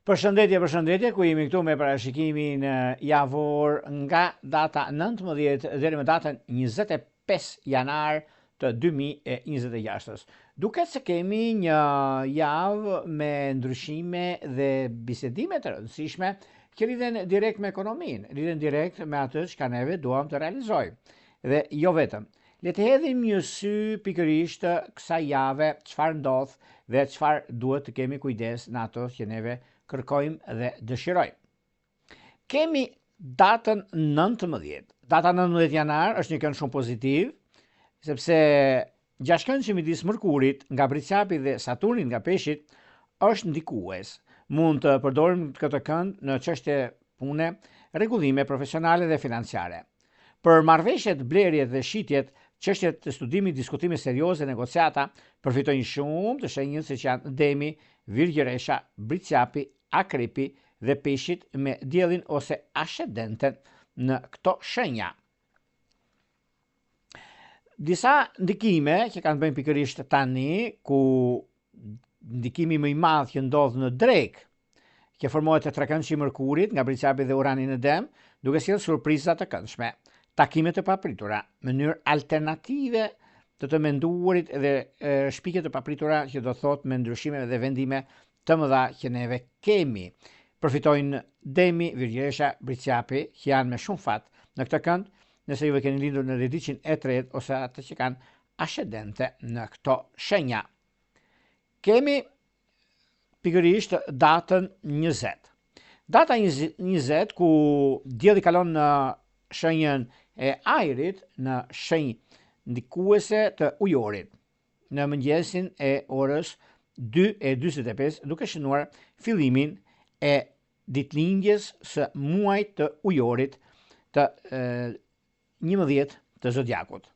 Përshëndetje, përshëndetje, ku jemi këtu me parashikimin javor nga data 19 deri më datën 25 janar të 2026-ës. Duket se kemi një javë me ndryshime dhe bisedime të rëndësishme që lidhen direkt me ekonominë, lidhen direkt me atë çka neve duam të realizojmë. Dhe jo vetëm. Le të hedhim një sy pikërisht kësaj jave çfarë ndodh dhe çfarë duhet të kemi kujdes në ato që neve kërkojmë dhe dëshirojmë. Kemi datën 19. Data 19 janar është një kënd shumë pozitiv, sepse gjashtëkëndëshi midis Mërkurit nga Bricjapi dhe Saturnit nga Peshqit është ndikues. Mund të përdorim këtë kënd në çështje pune, rregullime profesionale dhe financiare. Për marrëveshjet, blerjet dhe shitjet, çështjet të studimit, diskutime serioze, negociata, përfitojnë shumë të shenjës siç janë Demi, Virgjëresha, Bricjapi, Akrepi dhe Peshqit me diellin ose ashendenten në këto shenja. Disa ndikime që kanë të bëjnë pikërisht tani, ku ndikimi më i madh që ndodh në drekë, që formohet te trekëndëshi i Mërkurit nga Bricjapi dhe Urani në Dem, duke sjellë surpriza të këndshme, takime të papritura, mënyrë alternative të të menduarit dhe shpikje të papritura që do thotë me ndryshime dhe vendime të mëdha që neve kemi. Përfitojnë Demi, Virgjëresha, Bricjapi, që janë me shumë fat në këtë kënd, nëse juve keni lindur në dhjetëditëshin e tretë ose atë që kanë ascendente në këto shenja. Kemi pikërisht datën 20. Data 20 ku dielli kalon në shenjën e ajrit, në shenjë ndikuese të ujorit, në mëngjesin e orës 2:45, duke shënuar fillimin e ditëlindjes së muajit të ujorit të 11 të zodiakut.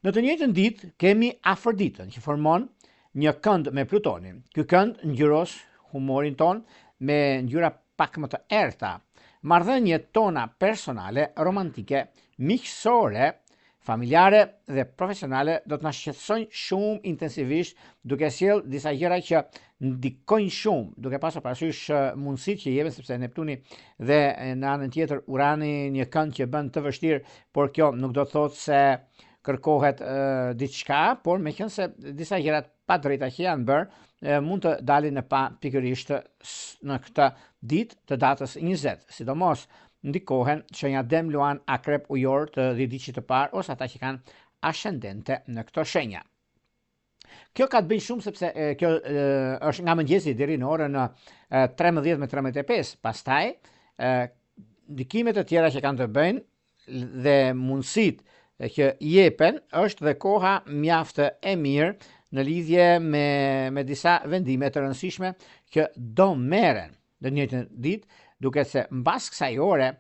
Në të njëjtën ditë kemi Afërditën që formon një kënd me Plutonin. Ky kënd ngjyros humorin tonë me ngjyra pak më të errëta. Marrëdhëniet tona personale, romantike, miqësore, familjare dhe profesionale do të na shqetësojnë shumë intensivisht duke sjellë disa gjëra që ndikojnë shumë, duke pasur parasysh mundësitë që jepen sepse Neptuni dhe në anën tjetër Urani një kënd që bën të vështirë, por kjo nuk do të thotë se kërkohet diçka, por meqenëse disa gjëra të padrejta që janë bërë, mund të dalin në pah pikërisht në këtë ditë të datës 20, sidomos ndikohen shenja Dem, Luan, Akrep, Ujor të dhjetëditëshit të parë ose ata që kanë ascendente në këto shenja. Kjo ka të bëjë shumë sepse e, kjo e, është nga mëngjesi deri në orën 13 me 13:05. Pastaj e, ndikime të tjera që kanë të bëjnë dhe mundësitë që jepen është dhe koha mjaft e mirë në lidhje me me disa vendime të rëndësishme që do merren. Në të njëjtën ditë, duket se mbas kësaj ore,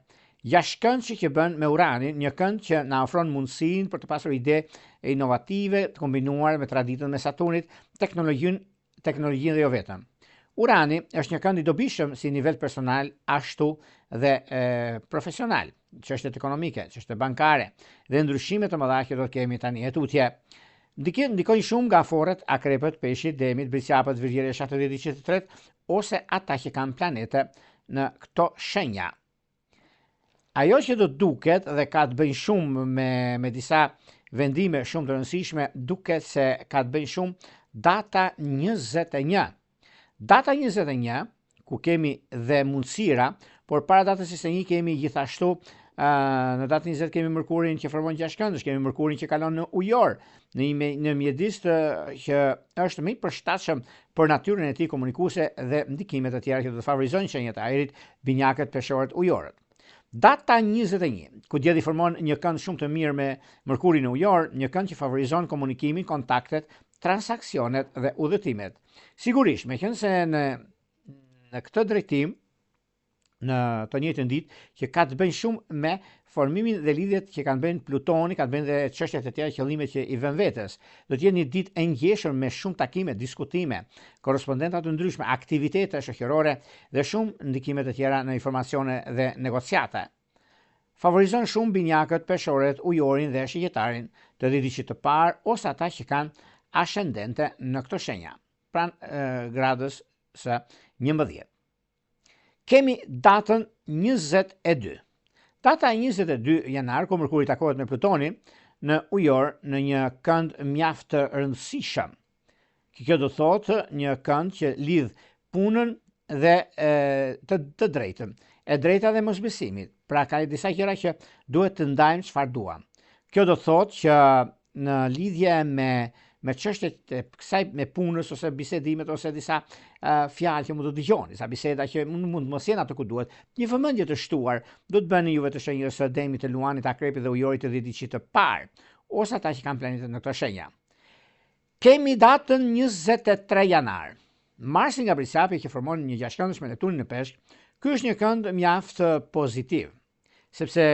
gjashtëkëndëshi që bën me Uranin, një kënd që na ofron mundësinë për të pasur ide inovative të kombinuara me traditën me Saturnit, teknologjinë, teknologjinë dhe jo vetëm. Urani është një kënd i dobishëm si nivel personal ashtu dhe e, profesional, çështjet ekonomike, çështjet bankare dhe ndryshime të mëdha që do të kemi tani e tutje. Ndikim ndikojnë shumë gaforret, akrepët, peshqit, demit, bricjapët, virgjëreshat të dhjetëditëshit të tretë ose ata që kanë planete në këto shenja. Ajo që do duket dhe ka të bëjnë shumë me me disa vendime shumë të rëndësishme, duket se ka të bëjnë shumë data 21. Data 21, ku kemi dhe mundësira, por para datës 21 kemi gjithashtu në datën 20 kemi Mërkurin që formon gjashtëkëndësh, kemi Mërkurin që kalon në ujor, në një në mjedis të që është më i përshtatshëm për natyrën e tij komunikuese dhe ndikime të tjera që do të favorizojnë shenjat e ajrit, binjakët, peshorët, ujorët. Data 21, ku dielli formon një kënd shumë të mirë me Mërkurin në ujor, një kënd që favorizon komunikimin, kontaktet, transaksionet dhe udhëtimet. Sigurisht, meqenëse në në këtë drejtim, në të njëjtën ditë, që ka të bëjnë shumë me formimin dhe lidhjet që kanë bëjnë Plutoni, ka të bëjnë dhe çështjet e tjera, qëllimet që i vën vetes. Do të jetë një ditë e ngjeshur me shumë takime, diskutime, korrespondenta të ndryshme, aktivitete shoqërore dhe shumë ndikime të tjera në informacione dhe negociata. Favorizon shumë binjakët, peshoret, ujorin dhe shigjetarin të dhjetëditëshit të parë ose ata që kanë ascendente në këto shenja, pranë gradës së 11. Kemi datën 22. Data 22 janar, ku Mërkuri takohet me Plutonin në ujor në një kënd mjaft të rëndësishëm. Kjo do thotë një kënd që lidh punën dhe e, të, të drejtën. E drejta dhe mosbesimit. Pra ka disa gjëra që duhet të ndajmë çfarë duam. Kjo do thotë që në lidhje me me çështjet e kësaj me punës ose bisedimet ose disa uh, fjalë që mund të dëgjoni, disa biseda që mund mund të mos jenë ato ku duhet. Një vëmendje të shtuar do të bëni juve të shenjës së Demit, të Luanit, Akrepit dhe Ujorit të dhjetëditëshit të parë, ose ata që kanë planetet në këto shenja. Kemi datën 23 janar. Marsi nga Bricjapi që formon një gjashtëkëndësh me Neptunin në Peshk, ky është një kënd mjaft pozitiv, sepse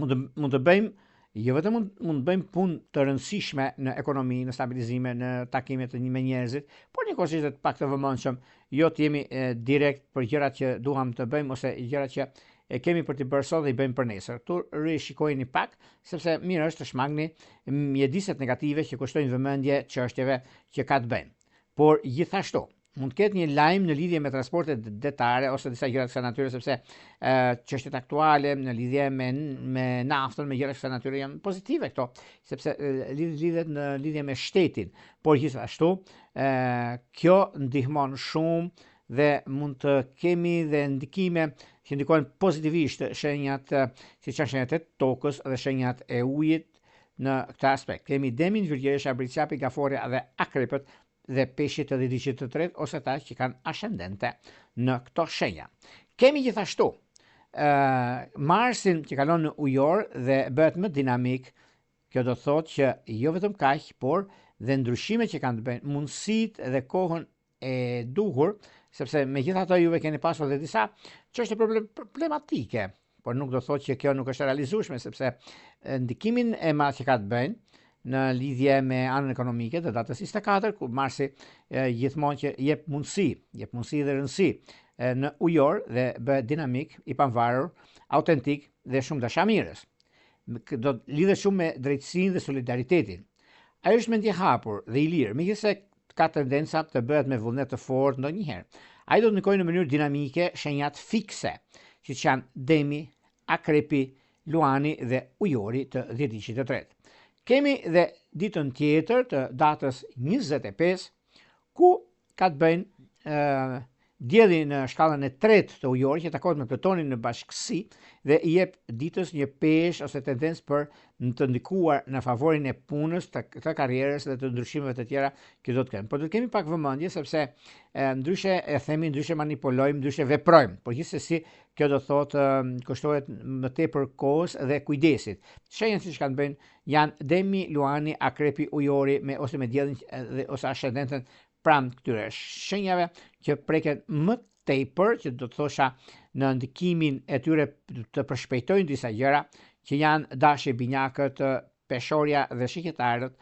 mund të mund të bëjmë jo vetëm mund mund të bëjmë punë të rëndësishme në ekonomi, në stabilizime, në takime të një me njerëzit, por njëkohësisht edhe pak të vëmendshëm, jo të jemi e, direkt për gjërat që duam të bëjmë ose gjërat që e kemi për t'i bërë sot dhe i bëjmë për nesër. Këtu rishikojeni pak, sepse mirë është të shmangni mjediset negative që kushtojnë vëmendje çështjeve që ka të bëjnë. Por gjithashtu, mund të ketë një lajm në lidhje me transportet detare ose disa gjëra të kësaj natyre sepse ë çështjet aktuale në lidhje me me naftën, me gjëra të kësaj natyre janë pozitive këto, sepse lidh lidhet në lidhje me shtetin. Por gjithashtu, ë kjo ndihmon shumë dhe mund të kemi dhe ndikime që ndikojnë pozitivisht shenjat siç janë shenjat e tokës dhe shenjat e ujit në këtë aspekt. Kemi Demin, Virgjëresha, Bricjapi, Gaforja dhe Akrepët dhe peshqit të dhjetëditëshit të tretë ose ata që kanë ascendente në këto shenja. Kemi gjithashtu ë Marsin që kalon në ujor dhe bëhet më dinamik. Kjo do të thotë që jo vetëm kaq, por dhe ndryshimet që kanë të bëjnë, mundësitë dhe kohën e duhur, sepse megjithatë juve keni pasur dhe disa çështje problem, problematike, por nuk do të thotë që kjo nuk është e realizueshme, sepse ndikimin e madh që ka të bëjnë në lidhje me anën ekonomike të datës 24, ku Marsi e, gjithmonë që jep mundësi, jep mundësi dhe rëndësi e, në ujor dhe bëhet dinamik, i pavarur, autentik dhe shumë dashamirës. Do të lidhet shumë me drejtësinë dhe solidaritetin. Ai është mendjehapur dhe i lirë, megjithëse ka tendenca të bëhet me vullnet të fortë ndonjëherë. Ai do të ndikojë në mënyrë dinamike shenjat fikse, siç janë Demi, Akrepi, Luani dhe Ujori të dhjetëditëshit të tretë. Kemi dhe ditën tjetër të datës 25, ku ka të bëjnë Dielli në shkallën e tretë të ujorit që takohet me Plutonin në bashkësi dhe i jep ditës një peshë ose tendencë për të ndikuar në favorin e punës, të, të karrierës dhe të ndryshimeve të tjera që do të kenë. Por do të kemi pak vëmendje sepse e, ndryshe e themi, ndryshe manipulojmë, ndryshe veprojmë. Por gjithsesi kjo do thotë kushtohet më tepër kohës dhe kujdesit. Shenjat që kanë të bëjnë janë Demi, Luani, Akrepi, Ujori me ose me diellin dhe ose ascendenten pranë këtyre shenjave që preken më tepër, që do të thosha në ndikimin e tyre të përshpejtojnë disa gjëra, që janë dashi binjakët, peshorja dhe shigjetarët,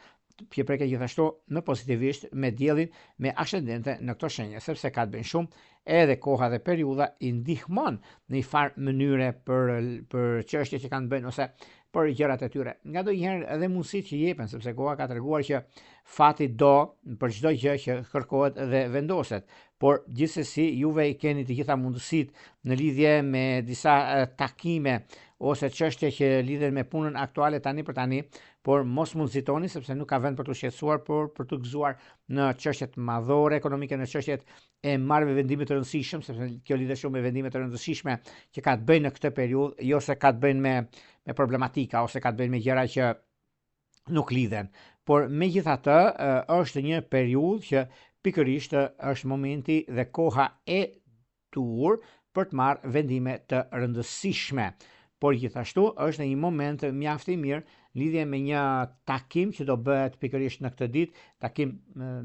që preken gjithashtu më pozitivisht me diellin me ascendente në këto shenja, sepse ka të bëjnë shumë edhe koha dhe periudha i ndihmon në një farë mënyre për për çështje që kanë të bëjnë ose për gjërat e tyre. Nganjëherë edhe mundësitë që jepen, sepse koha ka treguar që fati do për çdo gjë që kërkohet dhe vendoset. Por gjithsesi juve i keni të gjitha mundësitë në lidhje me disa takime ose çështje që lidhen me punën aktuale tani për tani, por mos mund nxitoni sepse nuk ka vend për t'u shqetësuar, por për t'u gëzuar në çështjet madhore ekonomike, në çështjet e marrëve vendime të rëndësishëm, sepse kjo lidhet shumë me vendime të rëndësishme që ka të bëjnë në këtë periudhë, jo se ka të bëjnë me me problematika ose ka të bëjnë me gjëra që nuk lidhen. Por megjithatë është një periudhë që pikërisht është momenti dhe koha e duhur për të marrë vendime të rëndësishme. Por gjithashtu është një moment mjaft i mirë lidhje me një takim që do bëhet pikërisht në këtë ditë, takim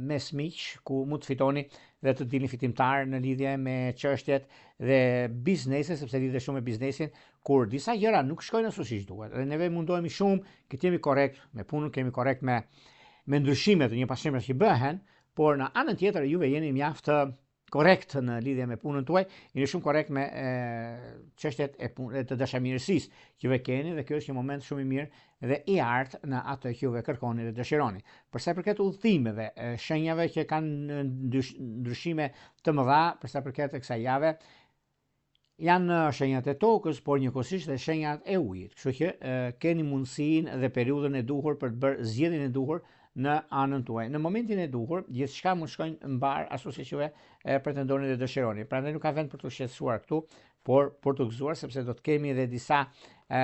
mes miq ku mund të fitoni dhe të dilni fitimtar në lidhje me çështjet dhe biznese, sepse lidhet shumë me biznesin, kur disa gjëra nuk shkojnë ashtu siç duhet. Dhe neve mundohemi shumë që të jemi korrekt me punën, kemi korrekt me me ndryshimet e njëpasnjëshme që bëhen, por në anën tjetër juve jeni mjaft korrekt në lidhje me punën tuaj, jeni shumë korrekt me çështjet e punë të dashamirësisë që juve keni dhe kjo është një moment shumë i mirë dhe i artë në atë që juve kërkoni dhe dëshironi. Për sa i përket udhëtimeve, shenjave që kanë ndryshime të mëdha për sa i përket kësaj jave, Janë shenjat e tokës, por njëkohësisht dhe shenjat e ujit, kështu që keni mundësinë dhe periudhën e duhur për të bërë zgjedhjen e duhur në anën tuaj. Në momentin e duhur, gjithçka mund të shkojë mbarë ashtu siç ju e pretendoni dhe dëshironi. Prandaj nuk ka vend për t'u shqetësuar këtu, por për t'u gëzuar sepse do të kemi edhe disa ë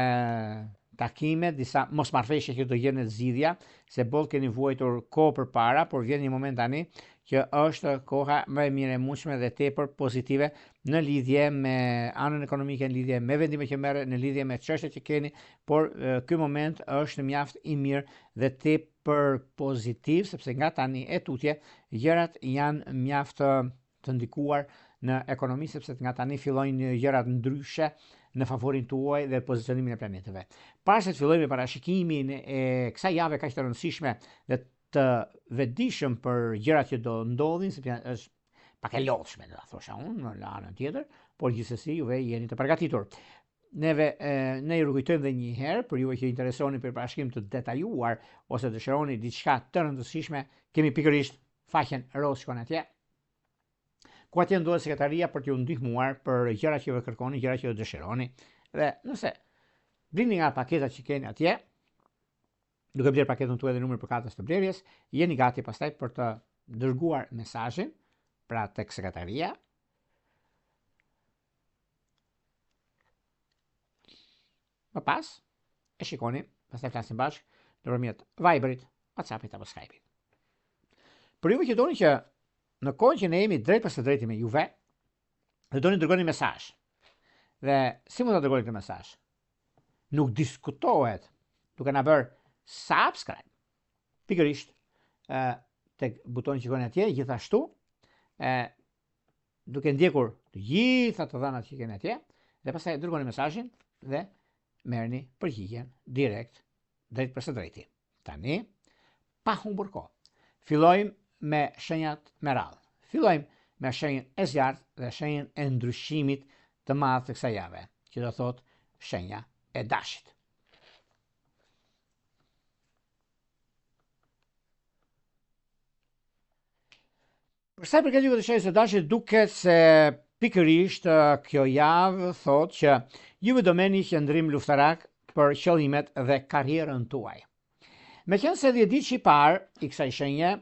takime, disa mosmarrëveshje që do gjenden zgjidhja, se boll keni vuajtur kohë përpara, por vjen një moment tani që është koha më e mirë e mundshme dhe tepër pozitive në lidhje me anën ekonomike, në lidhje me vendimet që merren, në lidhje me çështjet që keni, por ky moment është mjaft i mirë dhe tepër pozitiv sepse nga tani e tutje gjërat janë mjaft të ndikuar në ekonomi sepse nga tani fillojnë gjërat ndryshe në favorin tuaj dhe pozicionimin e planetëve. Para se të fillojmë me parashikimin e kësaj jave kaq të rëndësishme dhe të vetëdijshëm për gjërat që do ndodhin, sepse është pak e lodhshme, do ta thosha unë, në anën tjetër, por gjithsesi juve jeni të përgatitur. Neve e, ne ju rikujtojmë edhe një herë për juve që interesoni për parashikim të detajuar ose dëshironi diçka të rëndësishme, kemi pikërisht faqen rozë shkon atje. Ku atje ndodhet sekretaria për t'ju ndihmuar për gjërat që ju kërkoni, gjërat që ju dëshironi. Dhe nëse blini nga paketat që keni atje, duke blerë paketën tuaj dhe numrin përkatës të blerjes, jeni gati pastaj për të dërguar mesazhin, pra tek sekretaria. Më pas, e shikoni, pastaj flasim bashkë nëpërmjet Viberit, WhatsAppit apo Skype-it. Për juve që doni që në kohën që ne jemi drejt për së drejti me juve, dhe doni të dërgoni mesazh. Dhe si mund ta dërgoni këtë mesazh? Nuk diskutohet duke na bërë subscribe. Pikërisht ë tek butoni që shikoni atje, gjithashtu ë duke ndjekur të gjitha të dhënat që keni atje dhe pastaj dërgoni mesazhin dhe merrni përgjigjen direkt drejt për së drejti. Tani, pa humbur kohë, fillojmë me shenjat me radhë. Fillojmë me shenjën e zjarrit dhe shenjën e ndryshimit të madh të kësaj jave, që do thotë shenja e dashit. Për sa i përket juve të shenjës së dashit, duket se pikërisht kjo javë thotë që juve do merrni qëndrim luftarak për qëllimet dhe karrierën tuaj. Meqenëse dhjetëditëshi i parë i kësaj shenje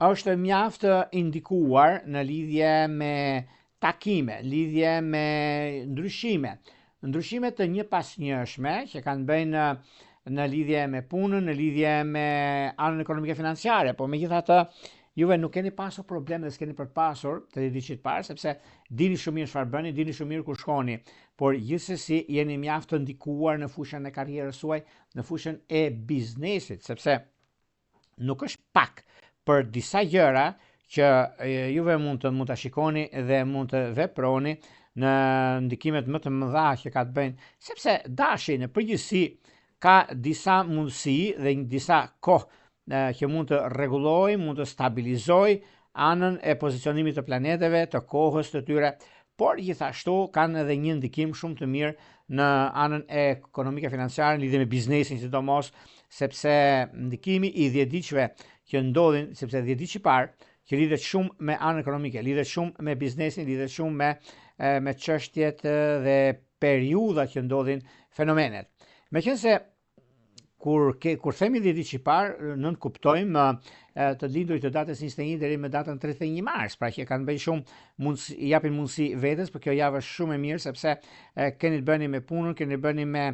është mjaft i ndikuar në lidhje me takime, lidhje me ndryshime, ndryshime të njëpasnjëshme që kanë të bëjnë në lidhje me punën, në lidhje me anën ekonomike financiare, po megjithatë juve nuk keni pasur problem dhe s'keni për të pasur të dhjetëditëshit parë, sepse dini shumë mirë çfarë bëni, dini shumë mirë ku shkoni, por gjithsesi jeni mjaft të ndikuar në fushën e karrierës suaj, në fushën e biznesit, sepse nuk është pak për disa gjëra që juve mund të mund ta shikoni dhe mund të veproni në ndikimet më të mëdha që ka të bëjnë, sepse dashi në përgjithësi ka disa mundësi dhe disa kohë që mund të rregullojë, mund të stabilizojë anën e pozicionimit të planeteve, të kohës të tyre, por gjithashtu kanë edhe një ndikim shumë të mirë në anën ekonomike financiare, në lidhje me biznesin sidomos, sepse ndikimi i dhjetëditëshve që ndodhin, sepse dhjetëditëshi i parë që lidhet shumë me anën ekonomike, lidhet shumë me biznesin, lidhet shumë me me çështjet dhe periudhat që ndodhin fenomenet. Meqenëse kur ke kur themi dhjetëditëshi i parë, nënkuptojmë të lindurit të datës 21 deri më datën 31 mars, pra që kanë bëjnë shumë mundësi, i japin mundësi vetes, por kjo javë është shumë e mirë sepse e, keni të bëni me punën, keni të bëni me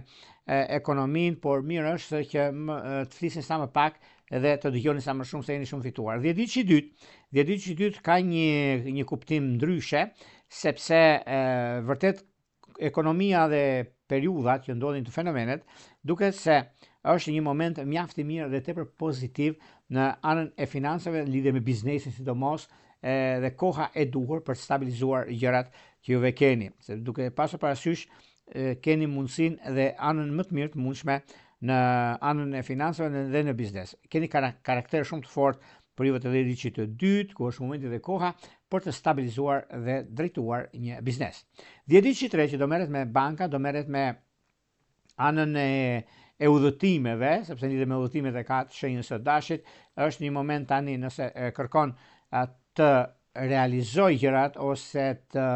ekonominë, por mirë është që më, të flisni sa më pak dhe të dëgjoni sa më shumë se jeni shumë fituar. Dhjetëditëshi i dytë, dhjetëditëshi i dytë ka një një kuptim ndryshe, sepse e, vërtet ekonomia dhe periudhat që ndodhin të fenomenet, duket se është një moment mjaft i mirë dhe tepër pozitiv në anën e financave, në lidhje me biznesin sidomos, dhe koha e duhur për të stabilizuar gjërat që juve keni. Se duke pasur parasysh keni mundësinë dhe anën më të mirë të mundshme në anën e financave dhe në biznes. Keni karakter shumë të fortë për juve të dhjetëditëshit të dytë, ku është momenti dhe koha për të stabilizuar dhe drejtuar një biznes. Dhjetëditëshi i tretë që do merret me banka, do merret me anën e e udhëtimeve, sepse lidhje me udhëtimet e ka të shenjës së dashit, është një moment tani nëse e kërkon të realizojë gjërat ose të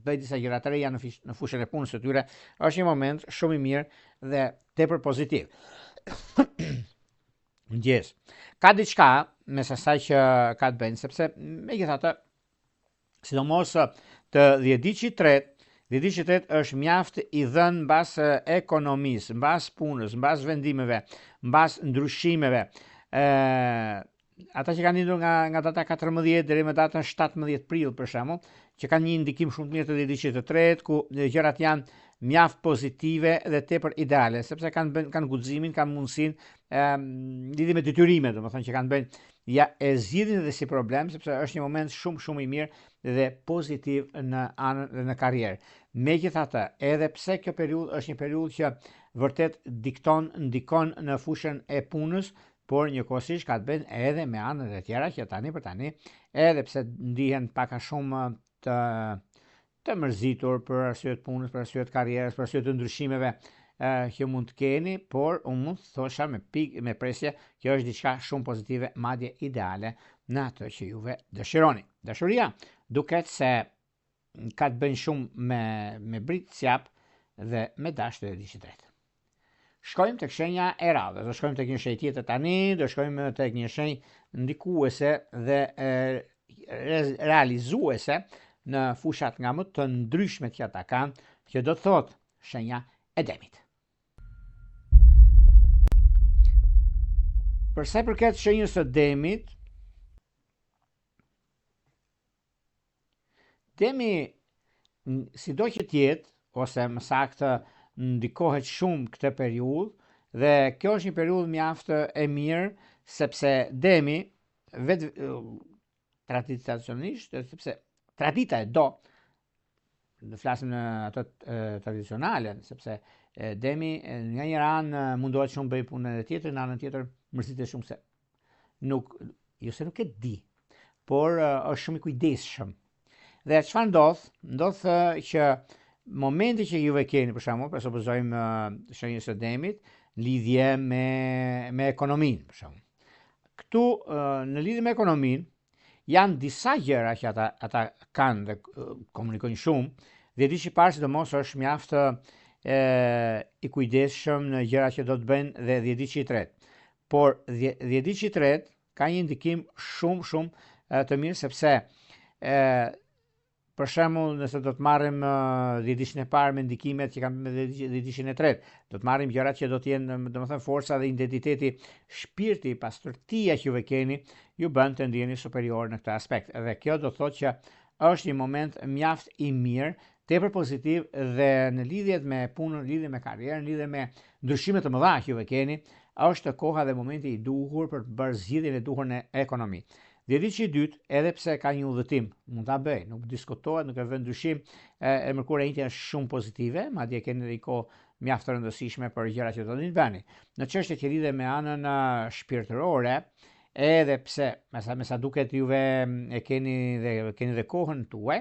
bëjë disa gjëra të reja në, në fushën e punës së tyre, është një moment shumë i mirë dhe tepër pozitiv. Ndjesë. Ka diçka mes asaj që ka të bëjnë, sepse megjithatë sidomos të dhjetëditëshit të tretë, dhjetëditëshi i tretë është mjaft i dhënë mbas ekonomisë, mbas punës, mbas vendimeve, mbas ndryshimeve. Ë ata që kanë lindur nga nga data 14 deri më datën 17 prill për shembull, që kanë një ndikim shumë të mirë të dhjetëditëshit të tretë, ku gjërat janë mjaft pozitive dhe tepër ideale, sepse kanë bën, kanë guximin, kanë mundësinë, ë lidhje me detyrime, domethënë që kanë bëjnë ja e zgjidhin edhe si problem, sepse është një moment shumë shumë i mirë dhe pozitiv në anën dhe në karrierë. Megjithatë, edhe pse kjo periudhë është një periudhë që vërtet dikton, ndikon në fushën e punës, por njëkohësisht ka të bëjnë edhe me anët e tjera që tani për tani, edhe pse ndihen pak a shumë të të mërzitur për arsye të punës, për arsye të karrierës, për arsye të ndryshimeve që mund të keni, por unë mund të thosha me pik, me presje që është diçka shumë pozitive, madje ideale në atë që juve dëshironi. Dashuria duket se ka të bëjnë shumë me me Bricjap dhe me dash të dhjetëditëshit të tretë. Shkojmë tek shenja e radhës, do shkojmë tek një shenjë tjetër tani, do shkojmë tek një shenjë ndikuese dhe e, realizuese në fushat nga më të ndryshmet që ata kanë, që do të thotë shenja e demit. Për sa i përket shenjës së demit, Demi sido që të jetë, ose më saktë ndikohet shumë këtë periudhë, dhe kjo është një periudhë mjaft e mirë, sepse Demi vetë tradicionalisht, sepse tradita e do, në flasim në atë tradicionalen, sepse Demi nga njëra anë mundohet shumë bëjë punën e tjetrit, në anën tjetër mërzitet shumë se nuk jo se nuk e di, por është shumë i kujdesshëm. Dhe çfarë ndodh? Ndodh që momenti që juve keni për shembull, për supozojmë shenjës së demit, lidhje me me ekonominë për shembull. Këtu në lidhje me ekonominë janë disa gjëra që ata ata kanë dhe komunikojnë shumë. Dhjetëditëshi i parë sidomos është mjaft e, i kujdesshëm në gjëra që do të bëjnë dhe dhjetëditëshi i tretë. Por dhjetëditëshi i tretë ka një ndikim shumë shumë të mirë sepse e, për shembull nëse do të marrim dhjetëditëshin e parë me ndikimet që kanë me dhjetëditëshin e tretë, do të marrim gjërat që do të jenë, domethënë forca dhe identiteti, shpirti, pastërtia që juve keni, ju bën të ndiheni superior në këtë aspekt. Dhe kjo do të thotë që është një moment mjaft i mirë tepër pozitiv dhe në lidhjet me punën, në lidhje me karrierën, në lidhje me ndryshime të mëdha që juve keni, është koha dhe momenti i duhur për të bërë zgjidhjen e duhur në ekonomi. Dhjetëditëshi i dytë, edhe pse ka një udhëtim, mund ta bëjë, nuk diskutohet, nuk e vë në dyshim, e, e mërkura e enjtja është shumë pozitive, madje keni edhe një kohë mjaft të rëndësishme për gjërat që do të bëni. Në çështje që lidhen me anën shpirtërore, Edhe pse, me sa, me sa duket juve e keni dhe keni dhe kohën tuaj,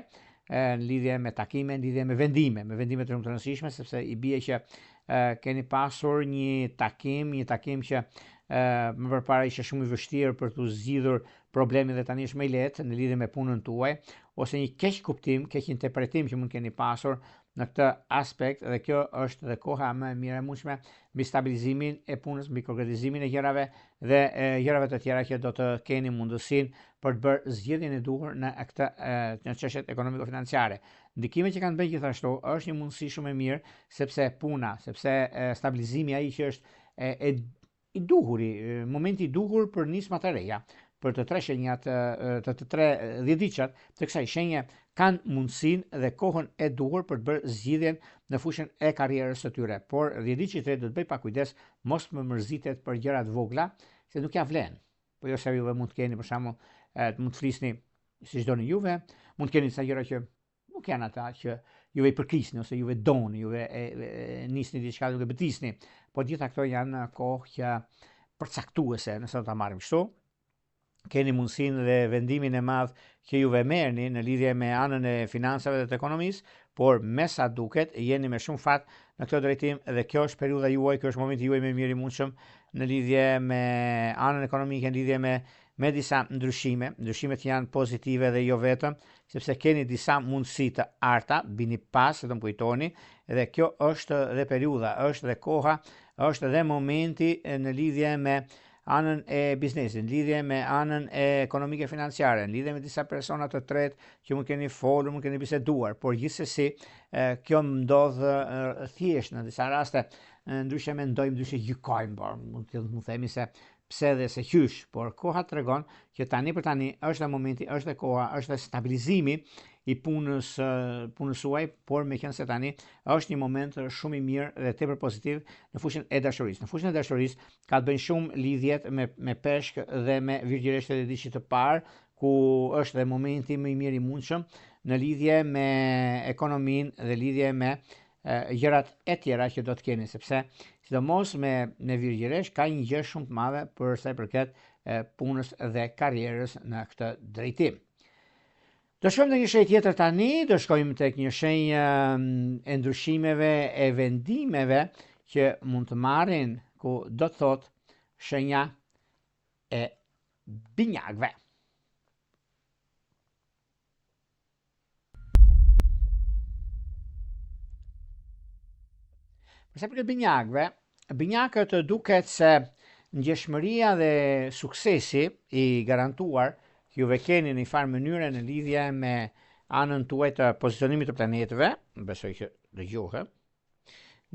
në lidhje me takime, në lidhje me vendime, me vendime të shumë të rëndësishme, sepse i bie që e, keni pasur një takim, një takim që e, më përpara ishte shumë i vështirë për t'u zgjidhur problemi dhe tani është më i lehtë në lidhje me punën tuaj, ose një keqkuptim, keqinterpretim që mund keni pasur në këtë aspekt dhe kjo është dhe koha më e mirë e mundshme mbi stabilizimin e punës, mbi konkretizimin e gjërave dhe e, gjërave të tjera që do të keni mundësinë për të bërë zgjidhjen e duhur në këtë në çështjet ekonomiko-financiare. Ndikimet që kanë bërë gjithashtu është një mundësi shumë e mirë sepse puna, sepse stabilizimi ai që është e, e i duhuri, momenti i duhur për nisma të reja, për të tre shenjat, të të tre dhjetëditëshat të kësaj shenje kanë mundësinë dhe kohën e duhur për të bërë zgjidhjen në fushën e karrierës së tyre. Por dhjetëditëshi i tretë do të bëjë pak kujdes mos më mërzitet për gjëra të vogla, se nuk ja vlen. Po jo se juve mund të keni për shembull, mund të flisni siç doni juve, mund të keni disa gjëra që nuk janë ata që juve i përkisni ose juve doni, juve e, e, e nisni diçka duke betisni, po gjitha këto janë kohë që përcaktuese, nëse do ta marrim kështu, keni mundësinë dhe vendimin e madh që juve merrni në lidhje me anën e financave dhe të ekonomisë, por me sa duket jeni me shumë fat në këtë drejtim dhe kjo është periudha juaj, kjo është momenti juaj më i mirë i mundshëm në lidhje me anën ekonomike, në lidhje me me disa ndryshime, ndryshimet janë pozitive dhe jo vetëm, sepse keni disa mundësi të arta, bini pas se do më kujtoni, dhe kjo është dhe periudha, është dhe koha, është dhe momenti në lidhje me anën e biznesit, në lidhje me anën e ekonomike financiare, në lidhje me disa persona të tretë që mund keni folur, mund keni biseduar, por gjithsesi kjo ndodh thjesht në disa raste ndryshe mendojmë, ndryshe gjykojmë, por mund të mund themi se pse dhe se qysh, por koha tregon që tani për tani është momenti, është koha, është stabilizimi i punës punës suaj, por meqenëse tani është një moment shumë i mirë dhe tepër pozitiv në fushën e dashurisë. Në fushën e dashurisë ka të bëjnë shumë lidhjet me me peshk dhe me virgjëreshët e dhjetëditëshit të parë, ku është dhe momenti më i mirë i mundshëm në lidhje me ekonominë dhe lidhje me gjërat e tjera që do të keni, sepse sidomos me me virgjëresh ka një gjë shumë të madhe për sa i përket punës dhe karrierës në këtë drejtim. Do shkojmë te një shenjë tjetër tani, do shkojmë tek një shenjë e ndryshimeve e vendimeve që mund të marrin, ku do të thotë shenja e binjakëve. Për sa i përket binjakëve, binjakët duket se ndjeshmëria dhe suksesi i garantuar që juve keni në një farë mënyre në lidhje me anën tuaj të pozicionimit të planetëve, besoj që dëgjohem,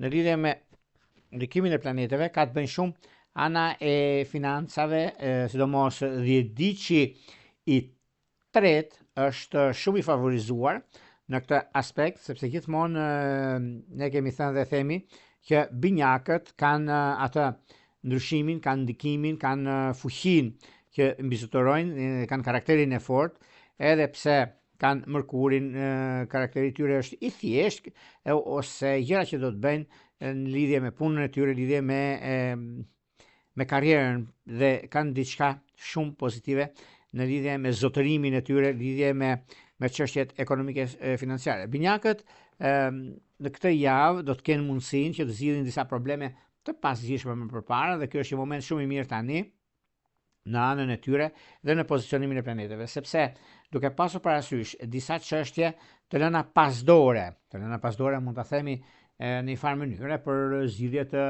në lidhje me ndikimin e planetëve ka të bëjnë shumë ana e financave, sidomos dhjetëditëshi i tretë është shumë i favorizuar në këtë aspekt, sepse gjithmonë ne kemi thënë dhe themi që binjakët kanë atë ndryshimin, kanë ndikimin, kanë fuqinë që mbizotërojnë, kanë karakterin e fortë, edhe pse kanë Mërkurin, karakteri i tyre është i thjeshtë ose gjëra që do të bëjnë në lidhje me punën e tyre, lidhje me e, me karrierën dhe kanë diçka shumë pozitive në lidhje me zotërimin e tyre, lidhje me me çështjet ekonomike e financiare. Binjakët e, në këtë javë do të kenë mundësinë që të zgjidhin disa probleme të pazgjidhshme më përpara dhe ky është një moment shumë i mirë tani në anën e tyre dhe në pozicionimin e planeteve, sepse duke pasur parasysh disa çështje të lëna pas dore, të lëna pas dore mund ta themi në një farë mënyre për zgjidhje të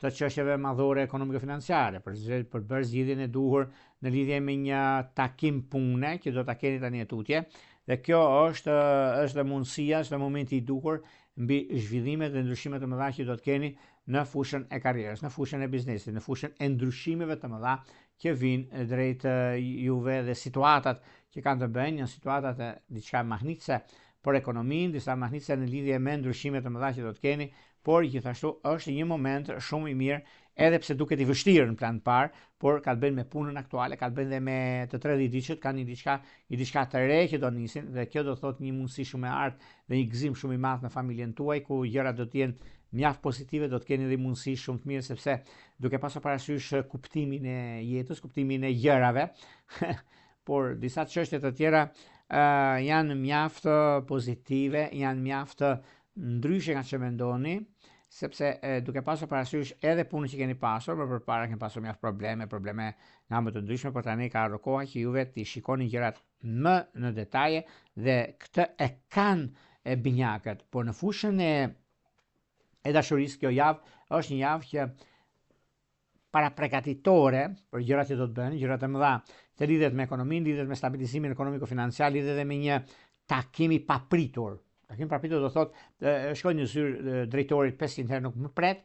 të çështjeve madhore ekonomike financiare, për zgjidhje, për bërë zgjidhjen e duhur në lidhje me një takim pune që do ta keni tani e tutje, dhe kjo është është dhe mundësia, është dhe momenti i duhur mbi zhvillimet dhe ndryshimet e mëdha që do të keni në fushën e karrierës, në fushën e biznesit, në fushën e ndryshimeve të mëdha që vijnë drejt juve dhe situatat që kanë të bëjnë, janë situatat e diçka mahnitëse për ekonominë, disa mahnitëse në lidhje me ndryshime të mëdha që do të keni, por gjithashtu është një moment shumë i mirë, edhe pse duket i vështirë në plan të parë, por ka të bëjnë me punën aktuale, ka të bëjnë dhe me të tre dhjetëditëshët, kanë një diçka, një diçka të re që do nisin dhe kjo do thotë një mundësi shumë e artë dhe një gëzim shumë i madh në familjen tuaj ku gjërat do të jenë mjaft pozitive, do të keni edhe mundësi shumë të mirë sepse duke pasur parasysh kuptimin e jetës, kuptimin e gjërave, por disa çështje të tjera uh, janë mjaft pozitive, janë mjaft ndryshe nga ç'mendoni, sepse e, duke pasur parasysh edhe punën që keni pasur, më përpara keni pasur mjaft probleme, probleme nga më të ndryshme, por tani ka ardhur koha që juve t'i shikoni gjërat më në detaje dhe këtë e kanë e binjakët, por në fushën e e dashurisë kjo javë është një javë që parapregatitore për gjërat që do të bëhen, gjërat e mëdha, të lidhet me ekonominë, lidhet me stabilizimin ekonomiko-financiar, lidhet edhe me një takim i papritur. Takim i papritur do thotë shkoj në zyrë drejtorit 500 herë nuk më pret,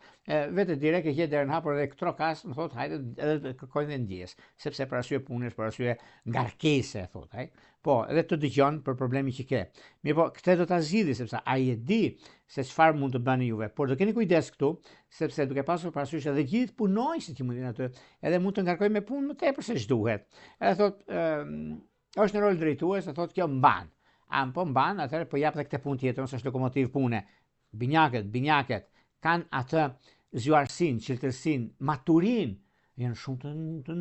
vete direkt e gjej derën hapur dhe trokas, më thotë hajde edhe të kërkojnë dhe ndjesë, sepse për arsye punës, për arsye ngarkese, thotë ai. Po, edhe të dëgjon për problemin që ke. Mirëpo, këtë do ta zgjidhi sepse ai e di se çfarë mund të bëni juve. Por do keni kujdes këtu, sepse duke pasur parasysh edhe gjithë punonjësit që mund të jenë aty, edhe mund të ngarkojnë me punë më tepër se ç'duhet. Edhe thotë, është në rol drejtues, dhe thotë kjo mban. A po mban, atëherë po jap edhe këtë punë tjetër, ose është lokomotivë pune. Binjakët, binjaket kanë atë zgjuarsinë, çiltërsinë, maturinë, janë shumë të, të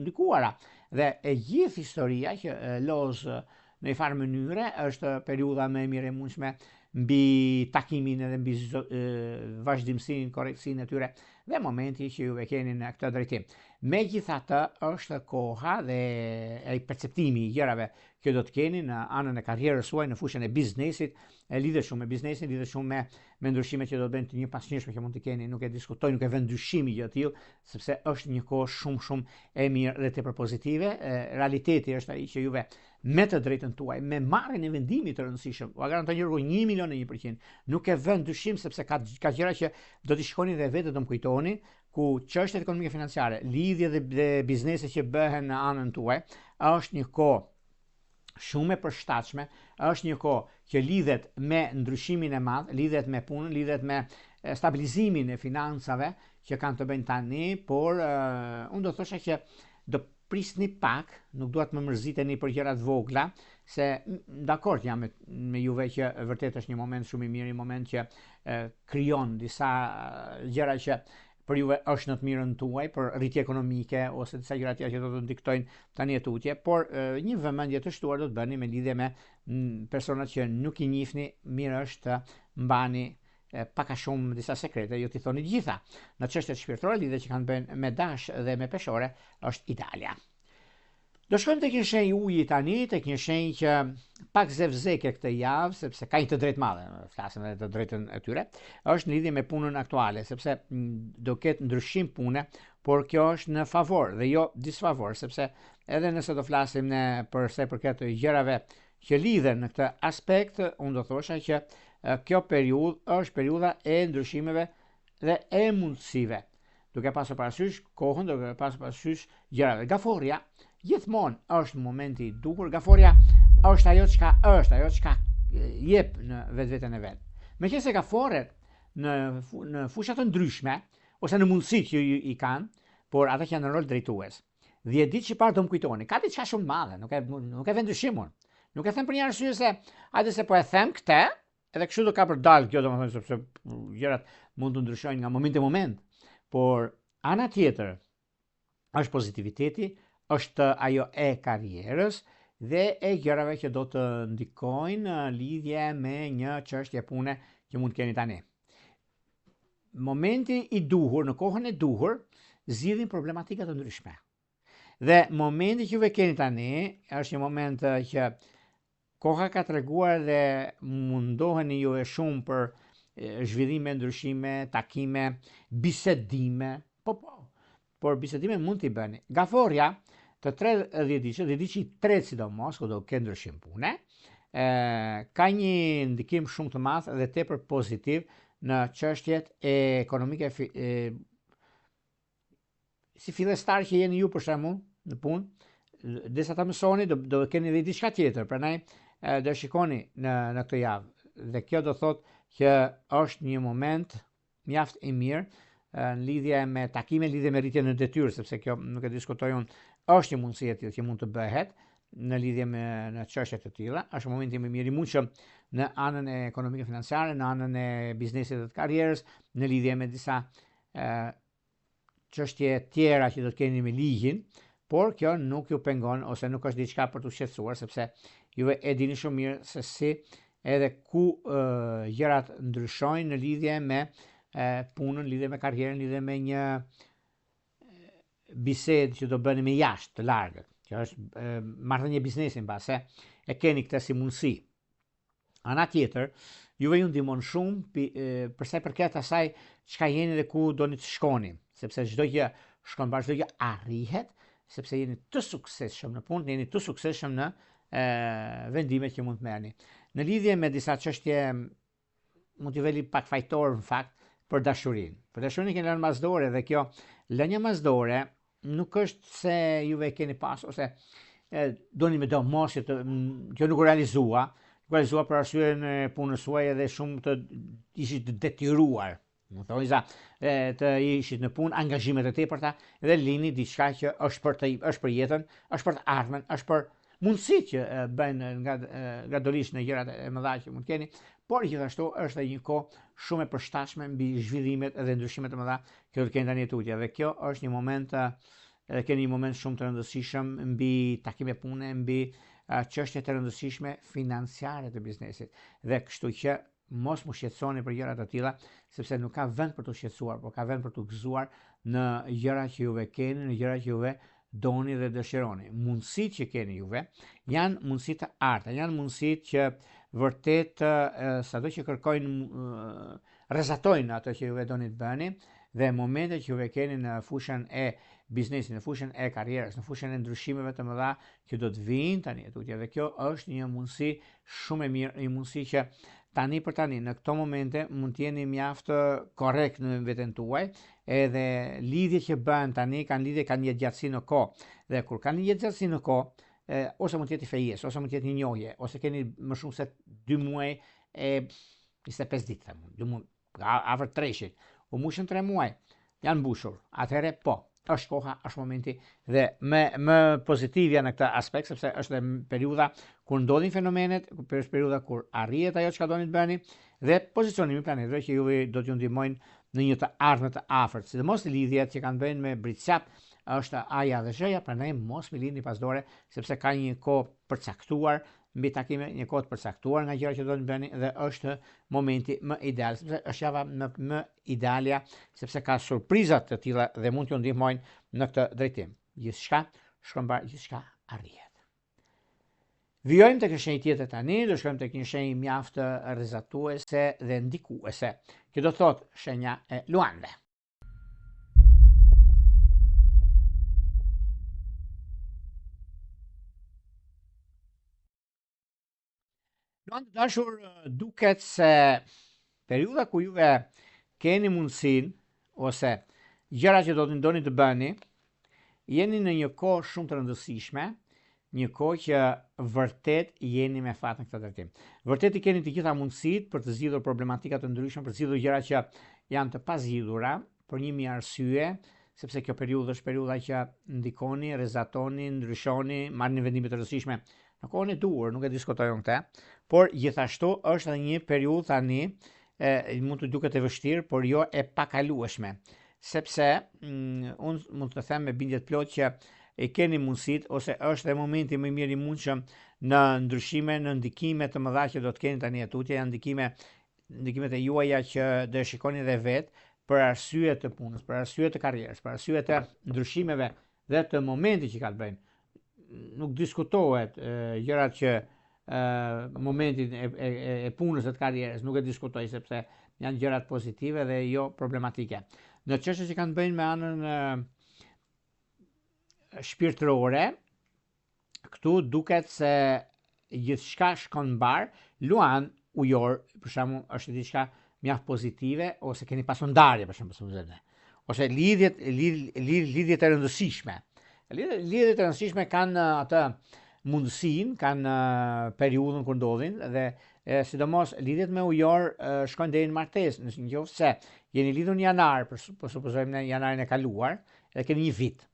ndikuara. Dhe e gjithë historia që loz në një farë mënyre është periudha më e mirë e mundshme mbi takimin edhe mbi vazhdimësinë, korrektësinë e tyre. dhe momenti që juve keni në këtë drejtim. Megjithatë, është koha dhe ai perceptimi i gjërave që do të keni në anën e karrierës suaj në fushën e biznesit, e lidhet shumë me biznesin, lidhet shumë me me ndryshimet që do të bëjnë të njëpasnjëshme që mund të keni, nuk e diskutoj, nuk e vë në dyshim gjë të tillë, sepse është një kohë shumë shumë e mirë dhe tepër pozitive. E, realiteti është ai që juve me të drejtën tuaj, me marrjen e vendimit të rëndësishëm, ua garantoj një 1 milion e 1%, nuk e vë në dyshim sepse ka ka gjëra që do t'i shikoni dhe vetë do më kujtoni, ku çështjet ekonomike financiare, lidhje dhe, dhe biznese që bëhen në anën tuaj, është një kohë shumë e përshtatshme, është një kohë që lidhet me ndryshimin e madh, lidhet me punën, lidhet me stabilizimin e financave që kanë të bëjnë tani, por uh, unë do thosha që do prisni pak, nuk dua të më mërziteni për gjëra të vogla, se dakord jam me, me juve që vërtet është një moment shumë i mirë, një moment që e, krijon disa gjëra që për juve është në të mirën tuaj, për rritje ekonomike ose disa gjëra tjera që do të ndikojnë tani e tutje, por e, një vëmendje të shtuar do të bëni me lidhje me personat që nuk i njihni, mirë është të mbani pak a shumë disa sekrete, jo t'i thoni të gjitha. Në çështjet shpirtërore, lidhje që kanë të bëjnë me dash dhe me peshore, është idealja. Do shkojmë tek një shenjë uji tani, tek një shenjë që pak zevzeke këtë javë, sepse ka një të drejtë madhe, flasim edhe të drejtën e tyre, është në lidhje me punën aktuale, sepse do ketë ndryshim pune, por kjo është në favor dhe jo disfavor, sepse edhe nëse do flasim ne për sa i përket gjërave që lidhen në këtë aspekt, unë do thosha që kjo periudhë është periudha e ndryshimeve dhe e mundësive. Duke pasur parasysh kohën, duke pasur parasysh gjërave. Gaforrja gjithmonë është momenti i duhur. Gaforrja është ajo çka është, ajo çka jep në vetveten e vet. Meqenëse gaforret në në fusha të ndryshme ose në mundësitë që i kanë, por ata që janë në rol drejtues. 10 ditë që parë do më kujtoni, ka diçka shumë të madhe, nuk e nuk e vë në dyshim unë. Nuk e them për një arsye se hajde se po e them këtë, edhe kështu do ka për dalë kjo domethënë sepse gjërat mund të ndryshojnë nga moment në moment. Por ana tjetër është pozitiviteti, është ajo e karrierës dhe e gjërave që do të ndikojnë në lidhje me një çështje pune që mund të keni tani. Momenti i duhur, në kohën e duhur, zgjidhin problematika të ndryshme. Dhe momenti që juve keni tani është një moment eh, që koha ka treguar dhe mundoheni juve shumë për eh, zhvillime, ndryshime, takime, bisedime. Po po. Por bisedime mund t'i bëni. Gaforrja të tre dhjetëditëshit, dhjetëditëshi i tretë sidomos, ku do ketë ndryshim pune, e, ka një ndikim shumë të madh dhe tepër pozitiv në çështjet ekonomike e, si fillestar që jeni ju për shembull në punë, derisa ta mësoni do do keni edhe diçka tjetër, prandaj do shikoni në në këtë javë. Dhe kjo do thotë që është një moment mjaft i mirë në lidhje me takime, në lidhje me rritjen në detyrë, sepse kjo nuk e diskutoj unë, është një mundësi e tillë që mund të bëhet në lidhje me në çështje të tilla, është momenti më i mirë i mundshëm në anën e ekonomike financiare, në anën e biznesit dhe të karrierës, në lidhje me disa çështje tjera që do të keni me ligjin, por kjo nuk ju pengon ose nuk është diçka për t'u shqetësuar sepse juve e dini shumë mirë se si edhe ku e, gjërat ndryshojnë në lidhje me e, punën, në lidhje me karrierën, në lidhje me një bisedë që do bëni me jashtë të largët, që është marrëdhënie biznesi mbase e keni këtë si mundësi. Ana tjetër, juve ju ndihmon shumë për sa i përket asaj çka jeni dhe ku doni të shkoni, sepse çdo gjë shkon mbarë, çdo gjë arrihet, sepse jeni të suksesshëm në punë, jeni të suksesshëm në e, vendimet që mund të merrni. Në lidhje me disa çështje mund t'ju veli pak fajtor në fakt për dashurinë. Për dashurinë keni lënë mas dore dhe kjo lënia mas dore nuk është se juve keni pas ose e, doni me do mos që të kjo nuk u realizua, nuk u realizua për arsyen e punës suaj edhe shumë të ishit të detyruar. Më thoni sa e, të ishit në punë, angazhimet e tepërta dhe lini diçka që është për të është për jetën, është për të ardhmen, është për mundësitë që bëjnë nga gradualisht në gjërat e mëdha që mund të keni, por gjithashtu është edhe një kohë shumë e përshtatshme mbi zhvillimet dhe ndryshimet e mëdha që do të keni tani tutje dhe kjo është një moment edhe keni një moment shumë të rëndësishëm mbi takime pune, mbi çështje të rëndësishme financiare të biznesit. Dhe kështu që Mos m'u shqetësoni për gjëra të tilla, sepse nuk ka vend për t'u shqetësuar, por ka vend për t'u gëzuar në gjëra që juve keni, në gjëra që juve doni dhe dëshironi. Mundësitë që keni juve janë mundësi të arta, janë mundësitë që vërtet sado që kërkojnë rrezatojnë ato që juve doni të bëni dhe momentet që juve keni në fushën e biznesit, në fushën e karrierës, në fushën e ndryshimeve të mëdha që do të vijnë tani e tutje dhe kjo është një mundësi shumë e mirë, një mundësi që tani për tani në këto momente mund të jeni mjaft korrekt në veten tuaj, edhe lidhjet që bëhen tani kanë lidhje kanë jetëgjatësi në kohë. Dhe kur kanë jetëgjatësi në kohë, e, ose mund të jetë fejesë, ose mund të jetë një njohje, ose keni më shumë se 2 muaj e 25 ditë, them unë, 2 muaj, afër treshit, u mbushën 3 muaj, janë mbushur. Atëherë po, është koha, është momenti dhe më më pozitivja në këtë aspekt sepse është dhe periudha kur ndodhin fenomenet, kur është periudha kur arrihet ajo çka doni të bëni dhe pozicionimi i planetëve që juve do t'ju ndihmojnë në një të ardhme të afërt, sidomos lidhjet që kanë të bëjnë me Bricjap, është A-ja dhe Zh-ja, prandaj mos m'i lini pas dore sepse ka një kohë përcaktuar mbi takime, një kohë të përcaktuar nga gjërat që do të bëni dhe është momenti më ideal, sepse është java më, më idealja, sepse ka surpriza të tilla dhe mund t'ju ndihmojnë në këtë drejtim. Gjithçka shkon mbarë, gjithçka arrihet. Vijojmë tek një shenjë tjetër tani, do shkojmë tek një shenjë mjaft rrezatuese dhe ndikuese, që do të thotë shenja e luanëve. Luanë të dashur, duket se periudha ku juve keni mundësinë ose gjëra që do të doni të bëni, jeni në një kohë shumë të rëndësishme, një kohë që vërtet jeni me fat në këtë drejtim. Vërtet i keni të gjitha mundësitë për të zgjidhur problematika të ndryshme, për të zgjidhur gjëra që janë të pazgjidhura për një mijë arsye, sepse kjo periudhë është periudha që ndikoni, rrezatoni, ndryshoni, marrni vendime të rëndësishme në kohën e duhur, nuk e diskutoj unë këtë, por gjithashtu është edhe një periudhë tani e mund të duket e vështirë, por jo e pakalueshme sepse mm, unë mund të them me bindje të plotë që e keni mundësitë ose është dhe momenti më i mirë i mundshëm në ndryshime, në ndikime të mëdha që do të keni tani e tutje, janë ndikime ndikimet e juaja që do e shikoni dhe vetë për arsye të punës, për arsye të karrierës, për arsye të ndryshimeve dhe të momentit që ka të bëjnë. Nuk diskutohet gjërat që e, momentin e, e, e punës dhe të karrierës, nuk e diskutoj sepse janë gjërat pozitive dhe jo problematike. Në çështje që kanë të bëjnë me anën e, shpirtërore, këtu duket se gjithçka shkon mbarë, luan ujor, për shembull, është diçka mjaft pozitive ose keni pasur ndarje për shembull, supozojmë. Ose lidhjet lidh, lidh, lidhjet e rëndësishme. Lidhjet, lidhjet e rëndësishme kanë uh, atë mundësinë, kanë uh, periudhën kur ndodhin dhe e, sidomos lidhjet me ujor shkojnë deri në martesë, në qoftë se jeni lidhur në janar, për, po supozojmë në janarin e kaluar, dhe keni një vit.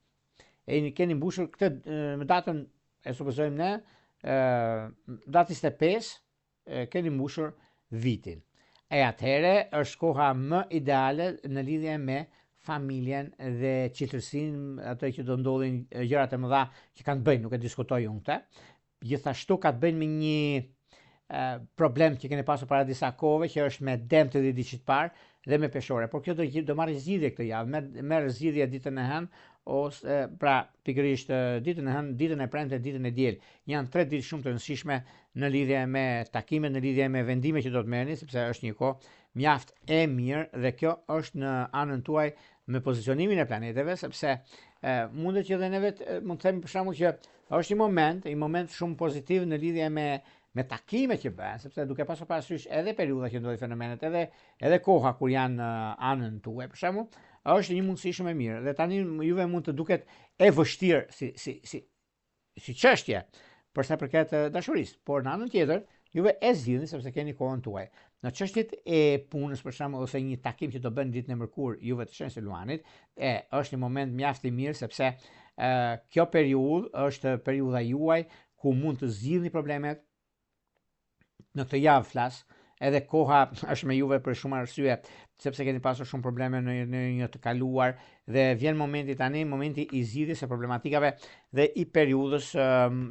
E keni mbushur këtë me datën e supozojmë ne, ë datë 25 e keni mbushur vitin. E atëherë është koha më ideale në lidhje me familjen dhe çiltërsinë, ato që do ndodhin gjërat e mëdha që kanë të bëjnë, nuk e diskutoj unë këtë. Gjithashtu ka të bëjnë me një problem që keni pasur para disa kohëve që është me dem të dhjetëditëshit të parë dhe me peshore. Por kjo do do marrë zgjidhje këtë javë, merr merr zgjidhje ditën e hënë ose pra pikërisht ditën e hënë, ditën e premte, ditën e diel. Janë tre ditë shumë të rëndësishme në lidhje me takimet, në lidhje me vendime që do të merrni, sepse është një kohë mjaft e mirë dhe kjo është në anën tuaj me pozicionimin e planeteve, sepse e, mundet që edhe ne vetë mund të themi për shembull që Është një moment, një moment shumë pozitiv në lidhje me me takimet që bëhen, sepse duke pasur parasysh edhe periudha që ndodhin fenomenet, edhe edhe koha kur janë në anën tuaj, për shembull, është një mundësi shumë e mirë. Dhe tani juve mund të duket e vështirë si si si si çështje për sa përket dashurisë, por në anën tjetër, juve e zgjidhni sepse keni kohën tuaj. Në çështjet e punës për shembull ose një takim që do bën ditën e mërkurë juve të shenjës së Luanit, e është një moment mjaft i mirë sepse e, kjo periudhë është periudha juaj ku mund të zgjidhni problemet në këtë javë flas, edhe koha është me juve për shumë arsye, sepse keni pasur shumë probleme në, në një të kaluar dhe vjen momenti tani, momenti i zgjidhjes së problematikave dhe i periudhës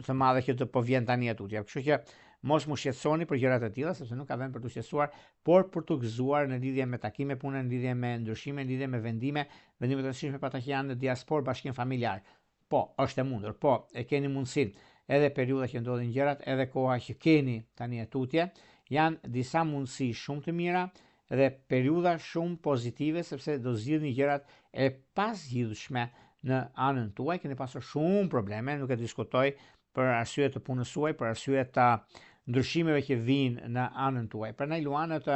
të madhe që të po vjen tani e tutje. Kështu që Mos m'u shqetësoni për gjëra të tilla, sepse nuk ka vend për t'u shqetësuar, por për t'u gëzuar në lidhje me takime pune, në lidhje me ndryshime, në lidhje me vendime, vendime të rëndësishme për ata që janë në diasporë, bashkim familjar. Po, është e mundur, po, e keni mundësinë. Edhe periudha që ndodhin gjërat, edhe koha që keni tani e tutje, janë disa mundësi shumë të mira dhe periudha shumë pozitive sepse do zgjidhni gjërat e pazgjidhshme në anën tuaj, keni pasur shumë probleme, nuk e diskutoj për arsye të punës suaj, për arsye të ndryshimeve që vijnë në anën tuaj. Prandaj luanët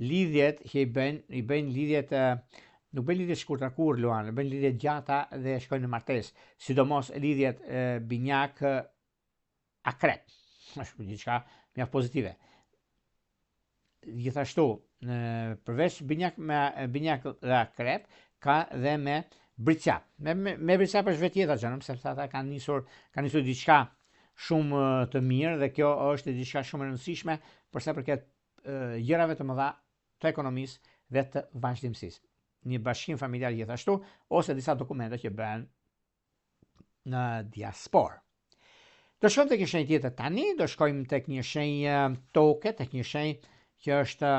lidhjet që i bëjnë, i bëjnë lidhjet nuk bëjnë lidhje të shkurtra kurrë luanët, bëjnë lidhje të gjata dhe shkojnë në martesë, sidomos lidhjet binjak akrep. Është diçka mjaft pozitive. Gjithashtu, në përveç binjak me binjak dhe akrep, ka dhe me bricjap. Me me, me bricjap është vetë jeta xhanëm, sepse ata kanë nisur kanë nisur diçka shumë të mirë dhe kjo është diçka shumë e rëndësishme për sa përket gjërave të mëdha të ekonomisë dhe të vazhdimësisë. Një bashkim familjar gjithashtu ose disa dokumente që bëhen në diasporë. Do shkojmë tek një shenjë tjetër tani, do shkojmë tek një shenjë toke, tek një shenjë që është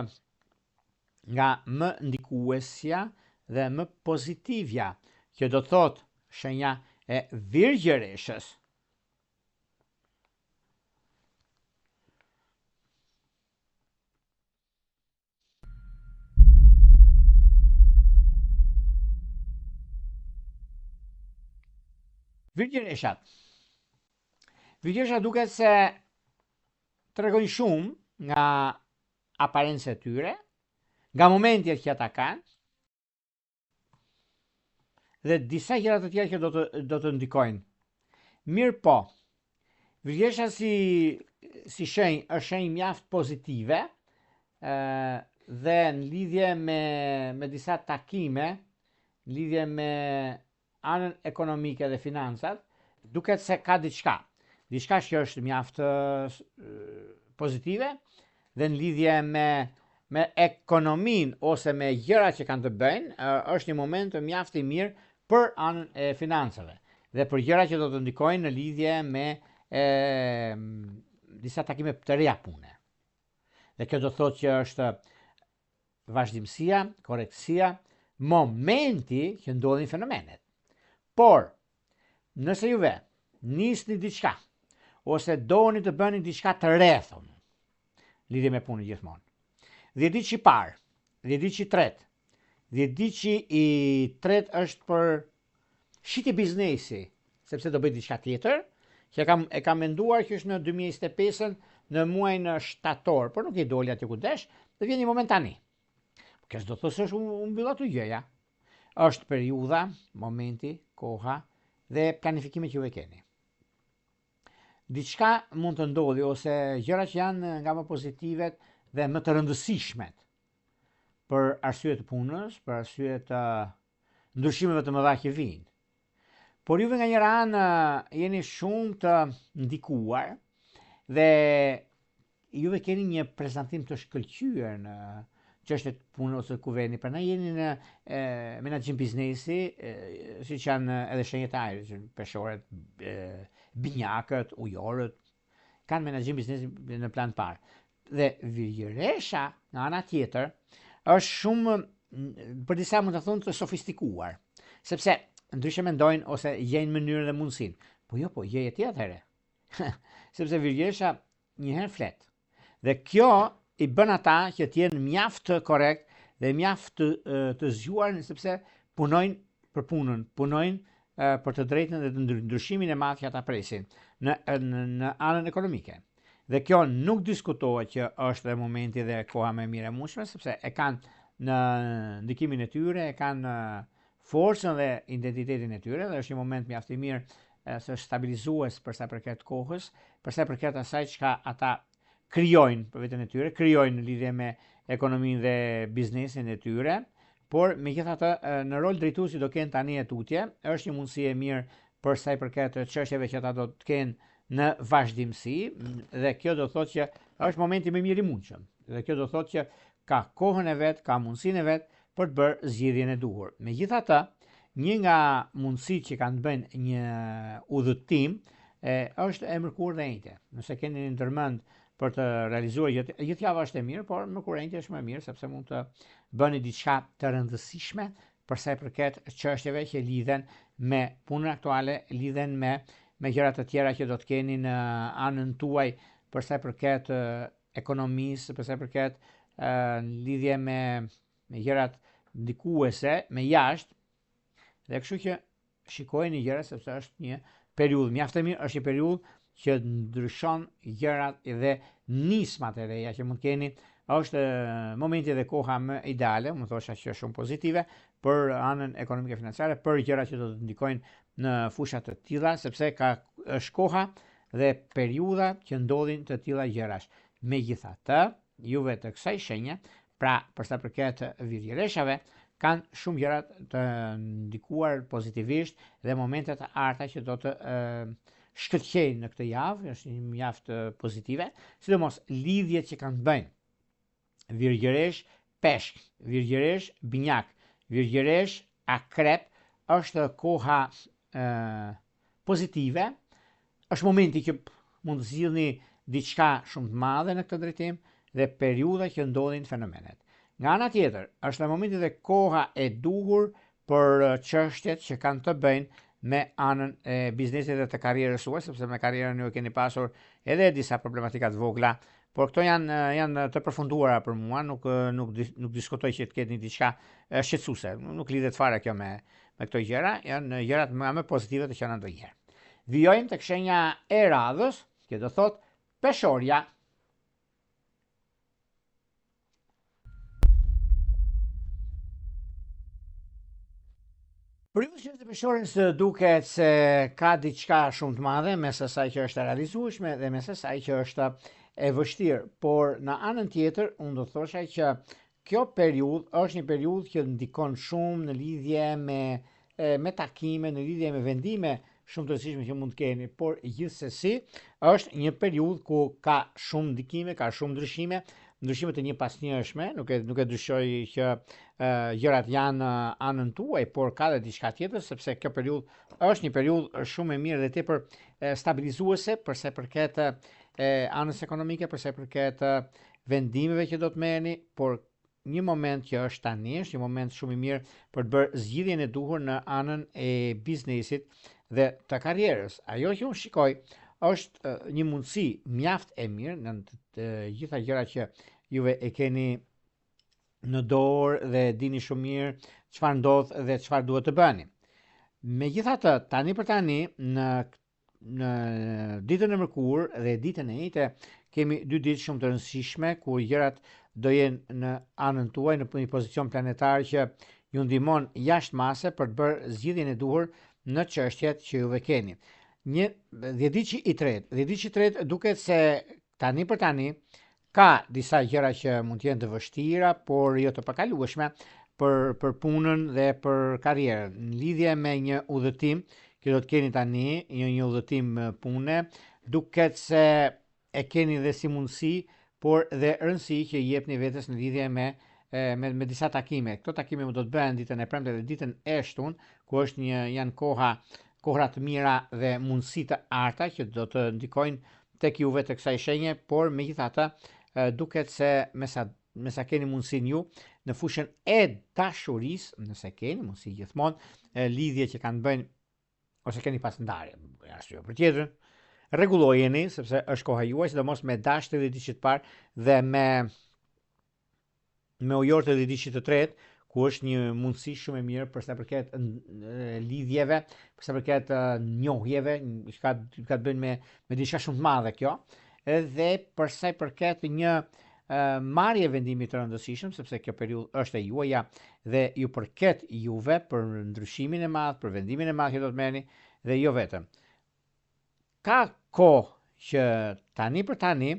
nga më ndikuesja dhe më pozitivja, që do të thotë shenja e Virgjëreshës. Virgjëreshat. Virgjëreshat duket se tregojnë shumë nga aparenca e tyre, nga momentet që ata kanë, dhe disa gjëra të tjera që do të do të ndikojnë. Mirëpo, Virgjëresha si si shenjë është shenjë mjaft pozitive, ë dhe në lidhje me me disa takime, në lidhje me anën ekonomike dhe financat, duket se ka diçka. Diçka që është mjaft pozitive dhe në lidhje me me ekonominë ose me gjëra që kanë të bëjnë, është një moment mjaft i mirë për anën e financave dhe për gjëra që do të ndikojnë në lidhje me e, disa takime të reja pune. Dhe kjo do të thotë që është vazhdimësia, korrektësia, momenti që ndodhin fenomenet. Por, nëse juve nisni diçka, ose doni të bëni diçka të re, thonë, lidhje me punën gjithmonë. Dhjetëditëshi i parë, dhjetëditëshi i tretë, dhjetëditëshi i tretë është për shitje biznesi, sepse do bëj diçka tjetër, që e kam e kam menduar që është në 2025-ën në muajin shtator, por nuk i doli aty ku desh, dhe vjen një moment tani. Kjo s'do të thotë se është u mbyll aty gjëja. Është periudha, momenti, koha dhe planifikimi që ju e keni. Diçka mund të ndodhi ose gjëra që janë nga më pozitivet dhe më të rëndësishmet për arsye të punës, për arsye të ndryshimeve të mëdha që vijnë. Por juve nga njëra anë jeni shumë të ndikuar dhe juve keni një prezantim të shkëlqyer në çështjet punës ose kuvendit, prandaj jeni në e, menaxhim biznesi, e, siç janë edhe shenjat e ajrit, peshoret, e, binjakët, ujorët, kanë menaxhim biznesi në plan të parë. Dhe virgjëresha, nga ana tjetër, është shumë për disa mund të thonë të sofistikuar, sepse ndryshe mendojnë ose gjejnë mënyrën dhe mundësinë. Po jo, po gjeje ti atëherë. sepse virgjëresha një herë flet. Dhe kjo i bën ata që të jenë mjaft korrekt dhe mjaft të, të zgjuar sepse punojnë për punën, punojnë për të drejtën dhe të ndryshimin e madh që ata presin në, në, në anën ekonomike. Dhe kjo nuk diskutohet që është dhe momenti dhe koha më e mirë e mundshme, sepse e kanë në ndikimin e tyre, e kanë forcën dhe identitetin e tyre dhe është një moment mjaft i mirë se është stabilizues për sa i përket kohës, për sa i përket asaj çka ata krijojnë për veten e tyre, krijojnë në lidhje me ekonominë dhe biznesin e tyre, por megjithatë në rol drejtuesi do kenë tani e tutje, është një mundësi e mirë për sa i përket çështjeve që ata do të kenë në vazhdimësi dhe kjo do thotë që është momenti më i mirë i mundshëm. Dhe kjo do thotë që ka kohën e vet, ka mundësinë e vet për të bërë zgjidhjen e duhur. Megjithatë, një nga mundësitë që kanë të bëjnë një udhëtim E, është e mërkurë dhe enjte. Nëse keni një ndërmend për të realizuar gjithë, gjithë java është e mirë, por mërkurë enjte është më e mirë sepse mund të bëni diçka të rëndësishme për sa i përket çështjeve që lidhen me punën aktuale, lidhen me me gjëra të tjera që do të keni në anën tuaj për sa i përket ekonomisë, për sa i përket në lidhje me me gjërat ndikuese me jashtë. Dhe kështu që shikojini gjërat sepse është një periudhë mjaft e mirë, është një periudhë që ndryshon gjërat dhe nismat e reja që mund të keni është momenti dhe koha më ideale, mund thosha që është shumë pozitive për anën ekonomike financiare, për gjërat që do të ndikojnë në fusha të tilla, sepse ka është koha dhe periudha që ndodhin të tilla gjërash. Megjithatë, juve të kësaj shenje, pra për sa përket virgjëreshave, kanë shumë gjëra të ndikuar pozitivisht dhe momente të arta që do të shkëlqejnë në këtë javë, është një mjaft pozitive, sidomos lidhjet që kanë të bëjnë virgjëresh peshk, virgjëresh binjak, virgjëresh akrep, është koha e, pozitive, është momenti që mund të zgjidhni diçka shumë të madhe në këtë drejtim dhe periudha që ndodhin fenomenet. Nga ana tjetër, është momenti dhe koha e duhur për çështjet që kanë të bëjnë me anën e biznesit dhe të karrierës suaj, sepse me karrierën ju keni pasur edhe disa problematika të vogla, por këto janë janë të përfunduara për mua, nuk nuk nuk diskutoj që të ketë një diçka shqetësuese, nuk lidhet fare kjo me me këto gjëra, janë gjërat më më pozitive të qena ndonjëherë. Vijojmë tek shenja e radhës, që do thotë peshorja. Për ju që të peshores duket se ka diçka shumë të madhe mes asaj që është e realizueshme dhe mes asaj që është e vështirë, por në anën tjetër unë do të thosha që kjo periudhë është një periudhë që ndikon shumë në lidhje me me takime, në lidhje me vendime shumë të rëndësishme që mund të keni, por gjithsesi është një periudhë ku ka shumë ndikime, ka shumë ndryshime, ndryshime të njëpasnjëshme, nuk e nuk e dyshoj që e, gjërat janë në anën tuaj, por ka dhe diçka tjetër sepse kjo periudhë është një periudhë shumë e mirë dhe tepër stabilizuese për sa i përket e, anës ekonomike, për sa i përket vendimeve që do të merrni, por një moment që është tani, është një moment shumë i mirë për të bërë zgjidhjen e duhur në anën e biznesit dhe të karrierës. Ajo që unë shikoj është një mundësi mjaft e mirë në të gjitha gjërat që juve e keni në dorë dhe dini shumë mirë çfarë ndodh dhe çfarë duhet të bëni. Megjithatë, tani për tani në në ditën e mërkurë dhe ditën e enjte kemi dy ditë shumë të rëndësishme ku gjërat do jenë në anën tuaj në një pozicion planetar që ju ndihmon jashtë mase për të bërë zgjidhjen e duhur në çështjet që juve keni. Një dhjetëditëshi i tretë, dhjetëditëshi i tretë duket se tani për tani Ka disa gjëra që mund të jenë të vështira, por jo të pakalueshme për për punën dhe për karrierën. Në lidhje me një udhëtim që do të keni tani, një një udhëtim pune, duket se e keni dhe si mundësi, por dhe rëndësi që i jepni vetes në lidhje me me me disa takime. Këto takime do të bëhen ditën e premte dhe ditën e shtunë, ku është një janë koha kohëra të mira dhe mundësi të arta që do të ndikojnë tek juve të kësaj shenje, por megjithatë duket se me sa me sa keni mundësinë ju në fushën e dashurisë, nëse keni mundësi gjithmonë, lidhje që kanë të bëjnë ose keni pas ndarje, për arsye për tjetrën, rregullojeni sepse është koha juaj, sidomos me dash të dhjetëditëshit të parë dhe me me ujor të dhjetëditëshit të tretë, ku është një mundësi shumë e mirë për sa përket lidhjeve, për sa përket njohjeve, që ka ka të bëjnë me me diçka shumë të madhe kjo, edhe për sa i përket një marrje vendimi të rëndësishëm, sepse kjo periudhë është e juaja dhe ju përket juve për ndryshimin e madh, për vendimin e madh që do të merrni dhe jo vetëm. Ka kohë që tani për tani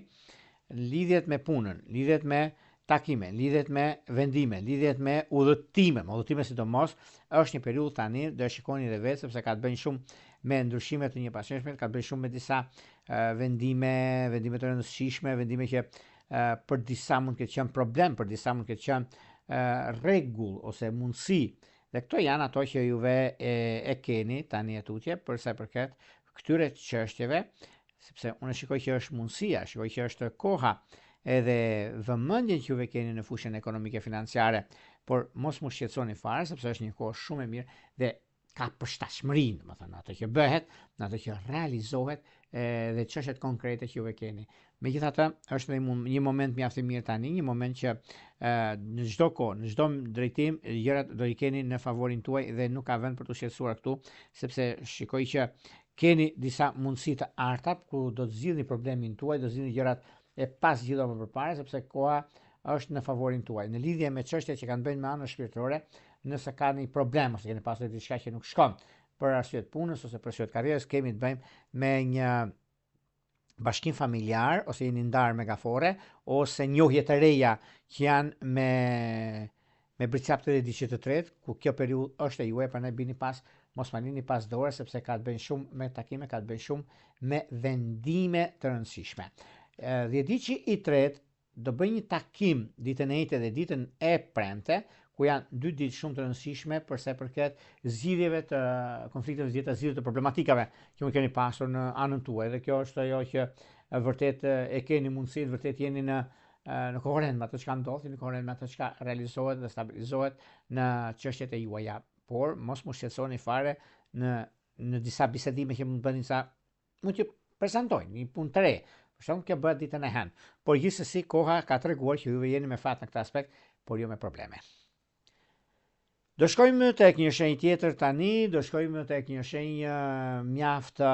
lidhjet me punën, lidhjet me takime, lidhjet me vendime, lidhjet me udhëtime, me udhëtime sidomos, është një periudhë tani, do e shikoni edhe vetë sepse ka të bëjnë shumë me ndryshime të njëpasnjëshme, ka të bëjnë shumë me disa vendime, vendime të rëndësishme, vendime që për disa mund të ketë qenë problem, për disa mund të ketë qenë rregull ose mundësi Dhe këto janë ato që juve e, e keni tani e tutje për sa i përket këtyre çështjeve, sepse unë shikoj që është mundësia, shikoj që është koha edhe vëmendjen që juve keni në fushën ekonomike financiare, por mos m'u shqetësoni fare sepse është një kohë shumë e mirë dhe ka përshtatshmëri, domethënë atë që bëhet, në atë që realizohet e, dhe çështjet konkrete që juve keni. Megjithatë, është një, një moment mjaft i mirë tani, një moment që e, në çdo kohë, në çdo drejtim gjërat do i keni në favorin tuaj dhe nuk ka vend për t'u shqetësuar këtu, sepse shikoj që keni disa mundësi të arta ku do të zgjidhni problemin tuaj, do të zgjidhni gjërat e pazgjidhura më përpara, sepse koha është në favorin tuaj. Në lidhje me çështjet që kanë të bëjnë me anën shpirtërore, nëse ka një problem ose keni pasur diçka që nuk shkon për arsye të punës ose për arsye të karrierës, kemi të bëjmë me një bashkim familjar ose jeni ndarë me gafore ose njohje të reja që janë me me bricjap të dhjetëditëshit të tretë, ku kjo periudhë është e juaja, prandaj bini pas, mos ma lini pas dore sepse ka të bëjnë shumë me takime, ka të bëjnë shumë me vendime të rëndësishme. Dhjetëditëshi i tretë do bëjë një takim ditën e enjte dhe ditën e premte, ku janë dy ditë shumë të rëndësishme për sa i përket zgjidhjeve të konflikteve të vjetra, zgjidhjeve të problematikave që mund keni pasur në anën tuaj dhe kjo është ajo që vërtet e keni mundësitë, vërtet jeni në në koherent me atë çka ndodh, në koherent me atë çka realizohet dhe stabilizohet në çështjet e juaja. Por mos m'u shqetësoni fare në në disa bisedime që mund të bëni disa mund t'ju prezantojnë një punë të re. Për shembull, kjo bëhet ditën e hënë. Por gjithsesi koha ka treguar që juve jeni me fat në këtë aspekt, por jo me probleme. Do shkojmë tek një shenjë tjetër tani, do shkojmë tek një shenjë mjaft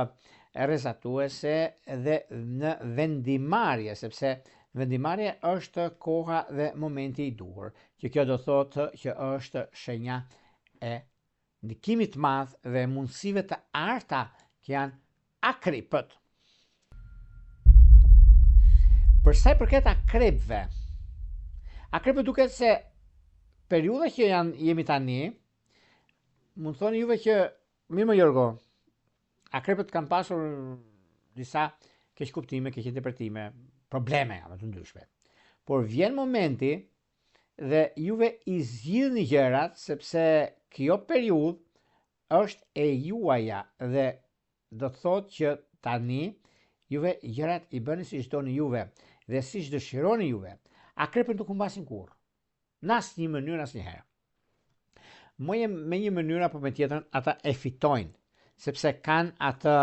rrezatuese dhe në vendimmarrje, sepse vendimmarrje është koha dhe momenti i duhur, që kjo do thotë që është shenja e ndikimit të madh dhe mundësive të arta që janë akrepët. Për sa i përket akrepëve, akrepët duket se periudha që janë jemi tani, mund të thoni juve që mirë më Jorgo, akrepët kanë pasur disa keqkuptime, keqinterpretime, probleme nga më të ndryshme. Por vjen momenti dhe juve i zgjidhni gjërat sepse kjo periudhë është e juaja dhe do të thotë që tani juve gjërat i bëni siç doni juve dhe siç dëshironi juve. Akrepët nuk humbasin kurrë. Në asnjë mënyrë asnjëherë. Më me një mënyrë apo me tjetrën ata e fitojnë, sepse kanë atë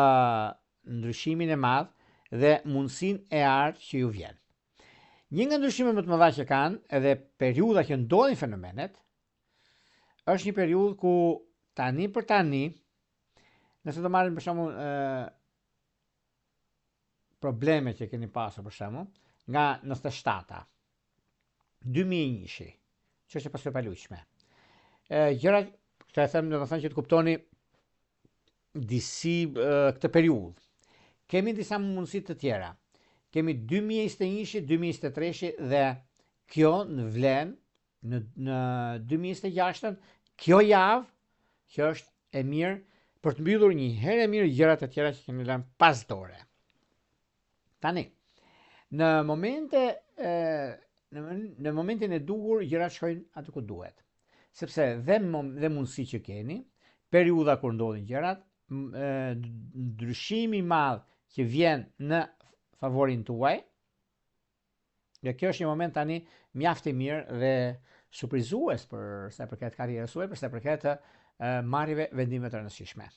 ndryshimin e madh dhe mundësinë e artë që ju vjen. Një nga ndryshimet më të mëdha që kanë, edhe periudha që ndodhin fenomenet, është një periudhë ku tani për tani, nëse do marrim për shembull probleme që keni pasur për shembull, nga 97-a, 2001-shi, që është e pasur e paluajtshme. Gjërat, këtë e them domethënë që të kuptoni disi këtë periudhë. Kemi disa mundësi të tjera. Kemi 2021-shi, 2023-shi dhe kjo në vlen në, në 2026-ën, kjo javë që është e mirë për të mbyllur një herë e mirë gjërat e tjera që kemi lënë pas dore. Tani, në momente e, në, në momentin e duhur gjërat shkojnë aty ku duhet. Sepse dhe, dhe mundësi që keni, periudha kur ndodhin gjërat, ndryshimi i madh që vjen në favorin tuaj, Dhe kjo është një moment tani mjaft i mirë dhe surprizues për sa i përket karrierës suaj, për sa i përket marrjeve vendime të rëndësishme.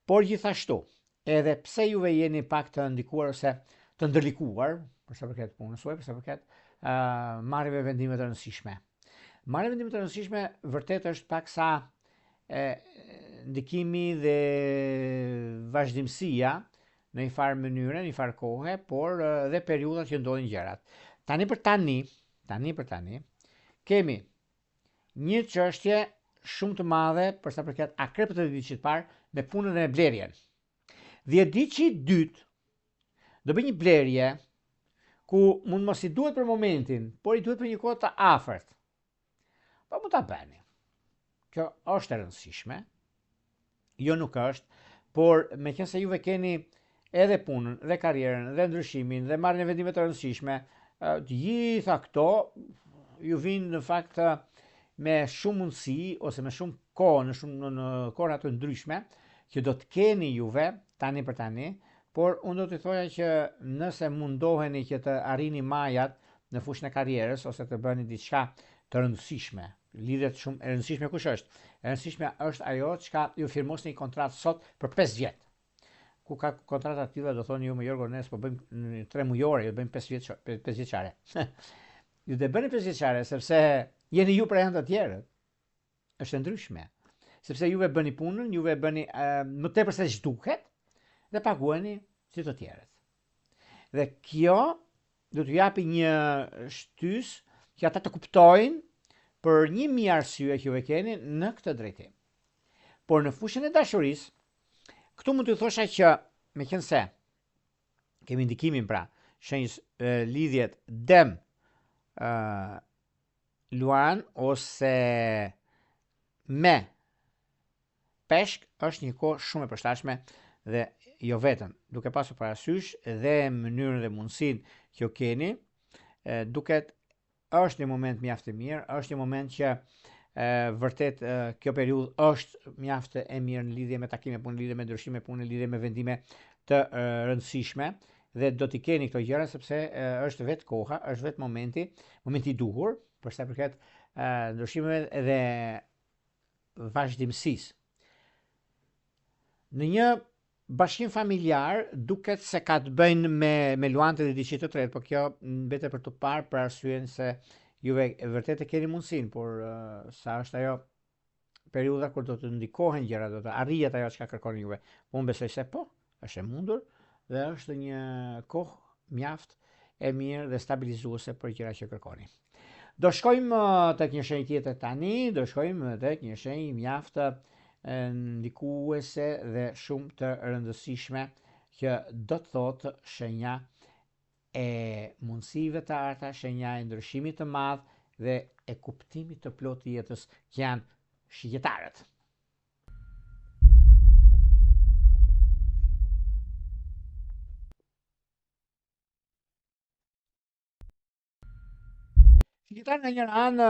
Por gjithashtu, edhe pse juve jeni pak të ndikuar ose të ndërlikuar për sa i përket punës suaj, për sa i përket uh, marrjeve vendime të rëndësishme. Marrja vendime të rëndësishme vërtet është pak sa e, ndikimi dhe vazhdimësia në një farë mënyre, në një farë kohe, por dhe periudhat që ndodhin gjërat. Tani për tani, tani për tani, kemi një çështje shumë të madhe për sa përket akrepët e dhjetëditëshit të parë me punën dhe me blerjen. Dhjetëditëshi i dytë do bëjë një blerje ku mund mos i duhet për momentin, por i duhet për një kohë të afërt. Po mund ta bëni. Kjo është e rëndësishme. Jo nuk është, por meqenëse juve keni edhe punën dhe karrierën dhe ndryshimin dhe marrjen e vendimeve të rëndësishme, të gjitha këto ju vijnë në fakt me shumë mundësi ose me shumë kohë në shumë në, në kohëra të ndryshme që do të keni juve tani për tani, por unë do të thoja që nëse mundoheni që të arrini majat në fushën e karrierës ose të bëni diçka të rëndësishme, lidhet shumë e rëndësishme kush është? E rëndësishme është ajo çka ju firmosni një kontratë sot për 5 vjet. Ku ka kontrata të tilla do thoni ju me Jorgo ne s'po bëjmë në 3 mujore, ju bëjmë 5 vjeç 5 vjeçare. ju do bëni 5 vjeçare sepse jeni ju pra janë të tjerët. Është e ndryshme. Sepse juve bëni punën, juve bëni uh, më tepër se ç'duhet dhe paguheni si të tjerët. Dhe kjo do t'ju japi një shtysë që ata të kuptojnë për një mijë arsye që juve keni në këtë drejtim. Por në fushën e dashurisë, këtu mund t'ju thosha që meqenëse kemi ndikimin pra, shenjës lidhjet dem ë luan ose me peshk është një kohë shumë e përshtatshme dhe jo vetëm, duke pasur parasysh dhe mënyrën dhe mundësinë që ju keni, duket është një moment mjaft i mirë, është një moment që e, vërtet e, kjo periudhë është mjaft e mirë në lidhje me takime punë, në lidhje me ndryshime punë, në lidhje me vendime të e, rëndësishme dhe do t'i keni këto gjëra sepse e, është vetë koha, është vetë momenti, momenti i duhur për sa i përket ndryshimeve dhe vazhdimësisë. Në një bashkim familjar duket se ka të bëjnë me me luan të diçka të tretë, por kjo mbetet për të parë për arsyen se juve vërtet e keni mundësinë, por uh, sa është ajo periudha kur do të ndikohen gjërat, do të arrihet ajo çka kërkoni juve. Po unë besoj se po, është e mundur dhe është një kohë mjaft e mirë dhe stabilizuese për gjërat që kërkoni. Do shkojmë uh, tek një shenjë tjetër tani, do shkojmë tek një shenjë mjaft uh, ndikuese dhe shumë të rëndësishme që do të thotë shenja e mundësive të arta, shenja e ndryshimit të madh dhe e kuptimit të plotë të jetës që janë shigjetarët. Shigjetarët nga njëra anë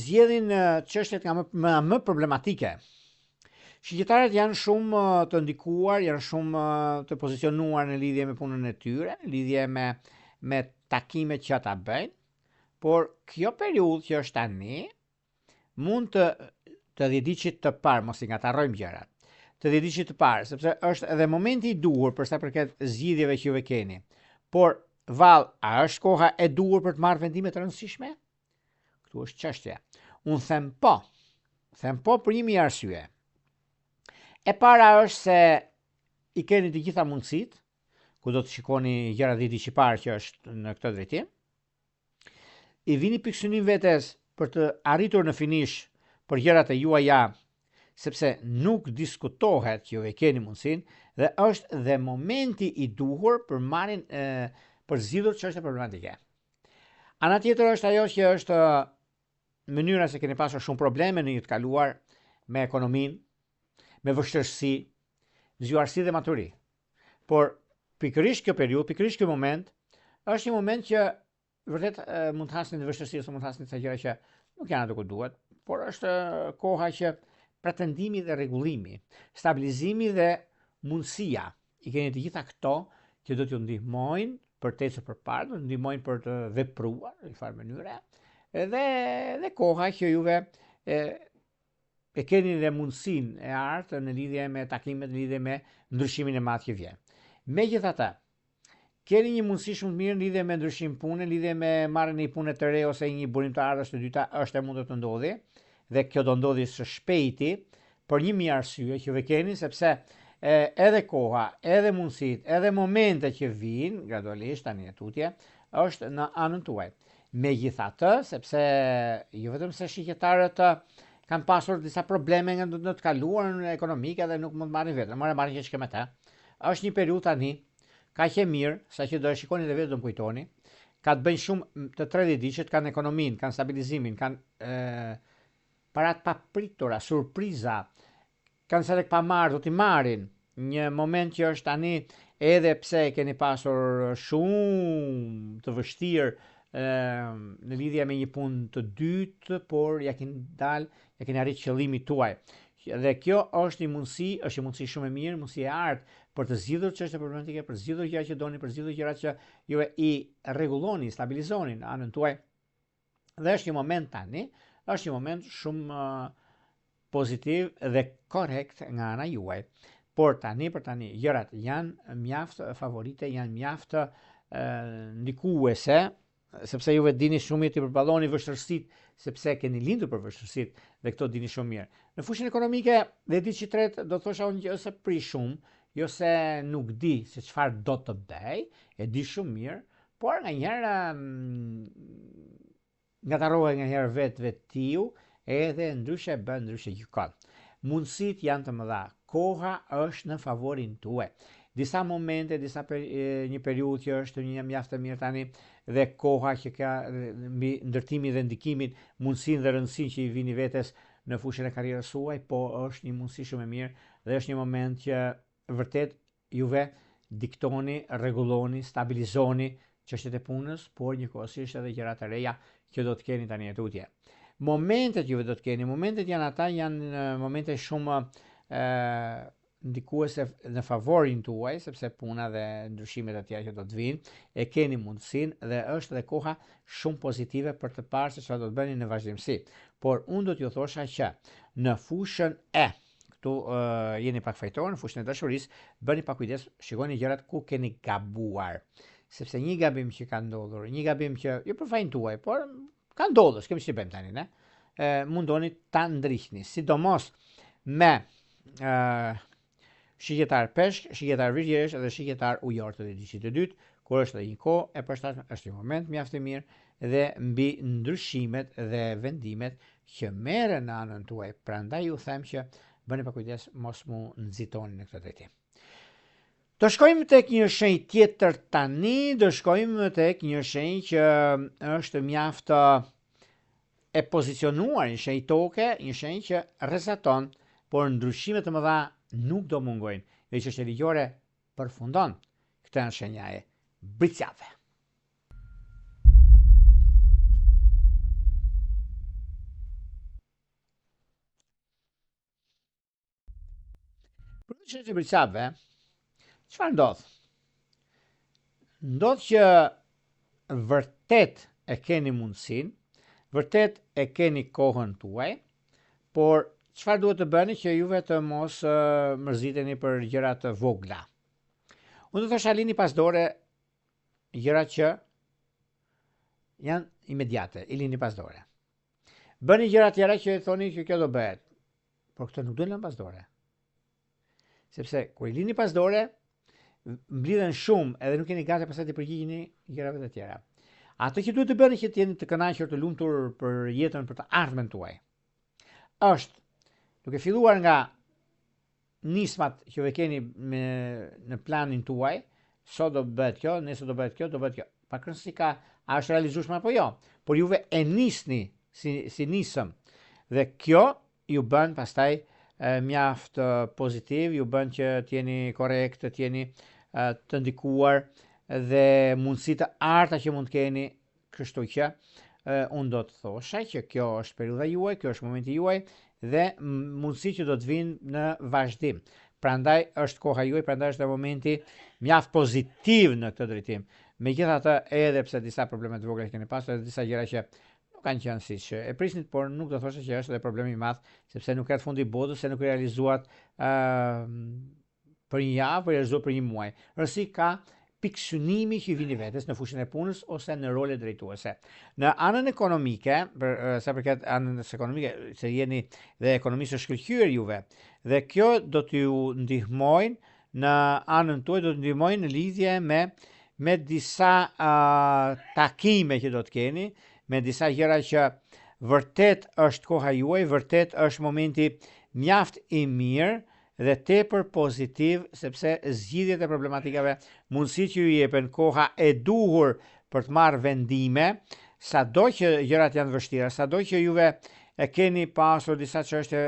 zgjedhin çështjet nga më, më, më problematike. Shigjetarët janë shumë të ndikuar, janë shumë të pozicionuar në lidhje me punën e tyre, në lidhje me me takimet që ata bëjnë, por kjo periudhë që është tani mund të të dhjetëditëshit të parë, mos i ngatërrojmë gjërat. Të dhjetëditëshit të parë, sepse është edhe momenti i duhur për sa përket zgjidhjeve që juve keni. Por vallë, a është koha e duhur për të marrë vendime të rëndësishme? Këtu është çështja. Unë them po. Them po për një mijë arsye. E para është se i keni të gjitha mundësitë, ku do të shikoni gjëra dhjetëditëshi i parë që është në këtë drejtim. I vini pikësynim vetes për të arritur në finish për gjërat e juaja, sepse nuk diskutohet që ju e keni mundësinë dhe është dhe momenti i duhur për marrin e, për zgjidhur çështje problematike. Ana tjetër është ajo që është mënyra se keni pasur shumë probleme në një të kaluar me ekonominë, me vështirësi, zgjuarsi dhe maturi. Por pikërisht kjo periudhë, pikërisht ky moment është një moment që vërtet mund të hasni në vështirësi ose mund të hasni disa gjëra që nuk janë ato ku duhet, por është koha që pretendimi dhe rregullimi, stabilizimi dhe mundësia, i keni të gjitha këto që do t'ju ndihmojnë për të ecur përpara, do t'ju ndihmojnë për të vepruar në një farë mënyre, edhe dhe koha që juve e, e keni dhe mundësinë e artë në lidhje me takimet, në lidhje me ndryshimin e madh që vjen. Megjithatë, keni një mundësi shumë të mirë në lidhje me ndryshim pune, në lidhje me marrjen e një pune të re ose një burim të ardhurash të dyta, është e mundur të ndodhi dhe kjo do ndodhi së shpejti për një mijë arsye që ju keni sepse e, edhe koha, edhe mundësitë, edhe momentet që vijnë gradualisht tani e tutje, është në anën tuaj. Megjithatë, sepse jo vetëm se shigjetarët kanë pasur disa probleme nga në të kaluarën ekonomike dhe nuk mund të marrin veten, marrin marrin që me të. Është një periudhë tani kaq e mirë, saqë do e shikoni dhe vetë do më kujtoni, ka të bëjnë shumë të 30 ditëshit, kanë ekonominë, kanë stabilizimin, kanë e, para të papritura, surpriza, Kanë sa lekë pa marrë, do t'i marrin. Një moment që është tani edhe pse e keni pasur shumë të vështirë në lidhje me një punë të dytë, por ja keni dal, ja keni arrit qëllimit tuaj. Dhe kjo është një mundësi, është një mundësi shumë e mirë, mundësi e artë për të zgjidhur çështje problematike, për të zgjidhur gjëra që doni, për të zgjidhur gjëra që ju i rregulloni, i stabilizoni në anën tuaj. Dhe është një moment tani, është një moment shumë pozitiv dhe korrekt nga ana juaj. Por tani për tani gjërat janë mjaft favorite, janë mjaft ndikuese, sepse juve dini shumë mirë të përballoni vështirësitë, sepse keni lindur për vështirësitë dhe këto dini shumë mirë. Në fushën ekonomike, dhjetëditëshi i tretë do thosha unë jo se prish shumë, jo se nuk di se çfarë do të bëj, e di shumë mirë, por nganjëherë Ngatërrohet nganjëherë vetvetiu edhe ndryshe bën ndryshe gjykon. Mundësitë janë të mëdha, koha është në favorin tuaj. Disa momente, disa per, një periudhë që është një mjaft e mirë tani dhe koha që ka mbi ndërtimin dhe ndikimin, mundësinë dhe rëndësinë që i vini vetes në fushën e karrierës suaj, po është një mundësi shumë e mirë dhe është një moment që vërtet juve diktoni, rregulloni, stabilizoni çështjet e punës, por njëkohësisht edhe gjëra të reja që do të keni tani e tutje. Momentet juve do të keni, momentet janë ata, janë momente shumë ë ndikuese në favorin tuaj, sepse puna dhe ndryshimet e tjera që do të vinë, e keni mundësinë dhe është edhe koha shumë pozitive për të parë se çfarë do të bëni në vazhdimësi. Por unë do t'ju thosha që në fushën e këtu uh, jeni pak fajtor në fushën e dashurisë, bëni pak kujdes, shikoni gjërat ku keni gabuar. Sepse një gabim që ka ndodhur, një gabim që jo për fajin tuaj, por ka ndodhur, s'kemi ç'të bëjmë tani, ne? E, mundoni ta ndriqni, sidomos me ë shigjetar peshk, shigjetar virgjëresh dhe shigjetar ujor të dhjetëditëshit të dytë, kur është edhe një kohë e përshtatshme, është një moment mjaft i mirë dhe mbi ndryshimet dhe vendimet që merren në anën tuaj, prandaj ju them që bëni pak kujdes mos mu nxitoni në këtë drejtim. Do shkojmë tek një shenjë tjetër tani, do shkojmë tek një shenjë që është mjaft e pozicionuar, një shenjë toke, një shenjë që rrezaton, por ndryshime të mëdha nuk do mungojnë. Dhe çështja ligjore përfundon. Këto janë shenja e bricjapëve. Për shenjën e bricjapëve, çfarë ndodh? Ndodh që vërtet e keni mundësinë, vërtet e keni kohën tuaj, por çfarë duhet të bëni që juve të mos mërziteni për gjëra të vogla? Unë do thosha lini pas dore gjëra që janë imediate, i lini pas dore. Bëni gjëra tjera që thoni që kjo do bëhet. Por këto nuk duhen lënë pas dore. Sepse kur i lini pas dore, mblidhen shumë edhe nuk jeni gati pastaj të përgjigjeni gjërave të tjera. Atë që duhet të bëni që të jeni të kënaqur, të lumtur për jetën, për të ardhmen tuaj. Është duke filluar nga nismat që ju keni me, në planin tuaj, sot do bëhet kjo, nesër do bëhet kjo, do bëhet kjo. Pak rëndësi ka, a është realizueshme apo jo, por juve e nisni si, si nisëm. Dhe kjo ju bën pastaj mjaft pozitiv, ju bën që të jeni korrekt, të jeni të ndikuar dhe mundësi të arta që mund të keni Kështu që unë do të thosha që kjo është periudha juaj, kjo është momenti juaj dhe mundësi që do të vinë në vazhdim. Prandaj është koha juaj, prandaj është dhe momenti mjaft pozitiv në këtë drejtim. Megjithatë, edhe pse disa probleme të vogla që keni pasur, edhe disa gjëra që nuk kanë qenë siç e prisnit, por nuk do thosha që është edhe problem i madh, sepse nuk erdhi fundi i botës, se nuk i realizuat ë uh, për një javë, po i realizuat për një muaj. Rëndësi ka pikësynimi që i vini vetes në fushën e punës ose në role drejtuese. Në anën ekonomike, për sa përket anës ekonomike, se jeni dhe ekonomistë të shkëlqyer juve, dhe kjo do t'ju ndihmojnë në anën tuaj, do të ndihmojnë në lidhje me me disa uh, takime që do të keni, me disa gjëra që vërtet është koha juaj, vërtet është momenti mjaft i mirë dhe tepër pozitiv sepse zgjidhjet e problematikave, mundësitë që ju jepen, koha e duhur për të marrë vendime, sado që gjërat janë të vështira, sado që juve e keni pasur disa çështje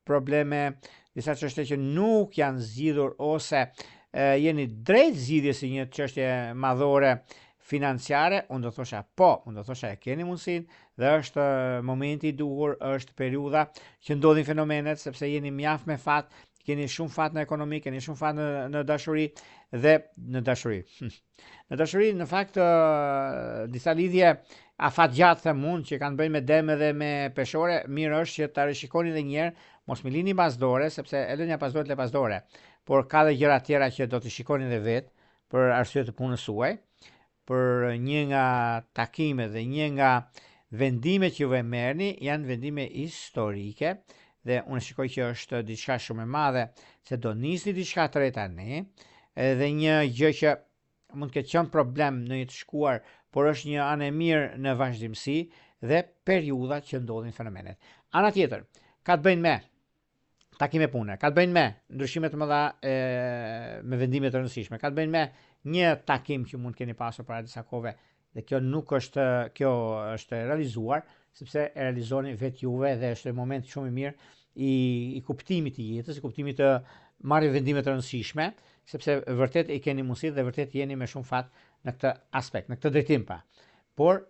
probleme, disa çështje që nuk janë zgjidhur ose e, jeni drejt zgjidhjes së një çështje madhore financiare, unë do thosha po, unë do thosha e keni mundësinë dhe është momenti i duhur, është periudha që ndodhin fenomenet sepse jeni mjaft me fat, keni shumë fat në ekonomi, keni shumë fat në në dashuri dhe në dashuri. Në dashuri, në fakt, disa lidhje afatgjatë them unë që kanë të bëjnë me dem edhe me peshore, mirë është që ta rishikoni edhe një herë, mos m'i lini pas dore, sepse e lënia pas dore të le pas dore. Por ka dhe gjëra tjera që do t'i shikoni edhe vetë për arsye të punës suaj, për një nga takimet dhe një nga vendimet që juve merrni janë vendime historike dhe unë shikoj që është diçka shumë e madhe se do nisni diçka të re tani edhe një gjë që mund të ketë qenë problem në një të shkuar, por është një anë e mirë në vazhdimësi dhe periudha që ndodhin fenomenet. Ana tjetër, ka të bëjnë me takime pune, ka të bëjnë me ndryshime të mëdha e, me vendime të rëndësishme, ka të bëjnë me një takim që mund të keni pasur para disa kohëve dhe kjo nuk është kjo është realizuar sepse e realizoni vetë juve dhe është një moment shumë i mirë i, i kuptimit të jetës, i kuptimit të marrë vendime të rëndësishme, sepse vërtet i keni mundësi dhe vërtet jeni me shumë fat në këtë aspekt, në këtë drejtim pa. Por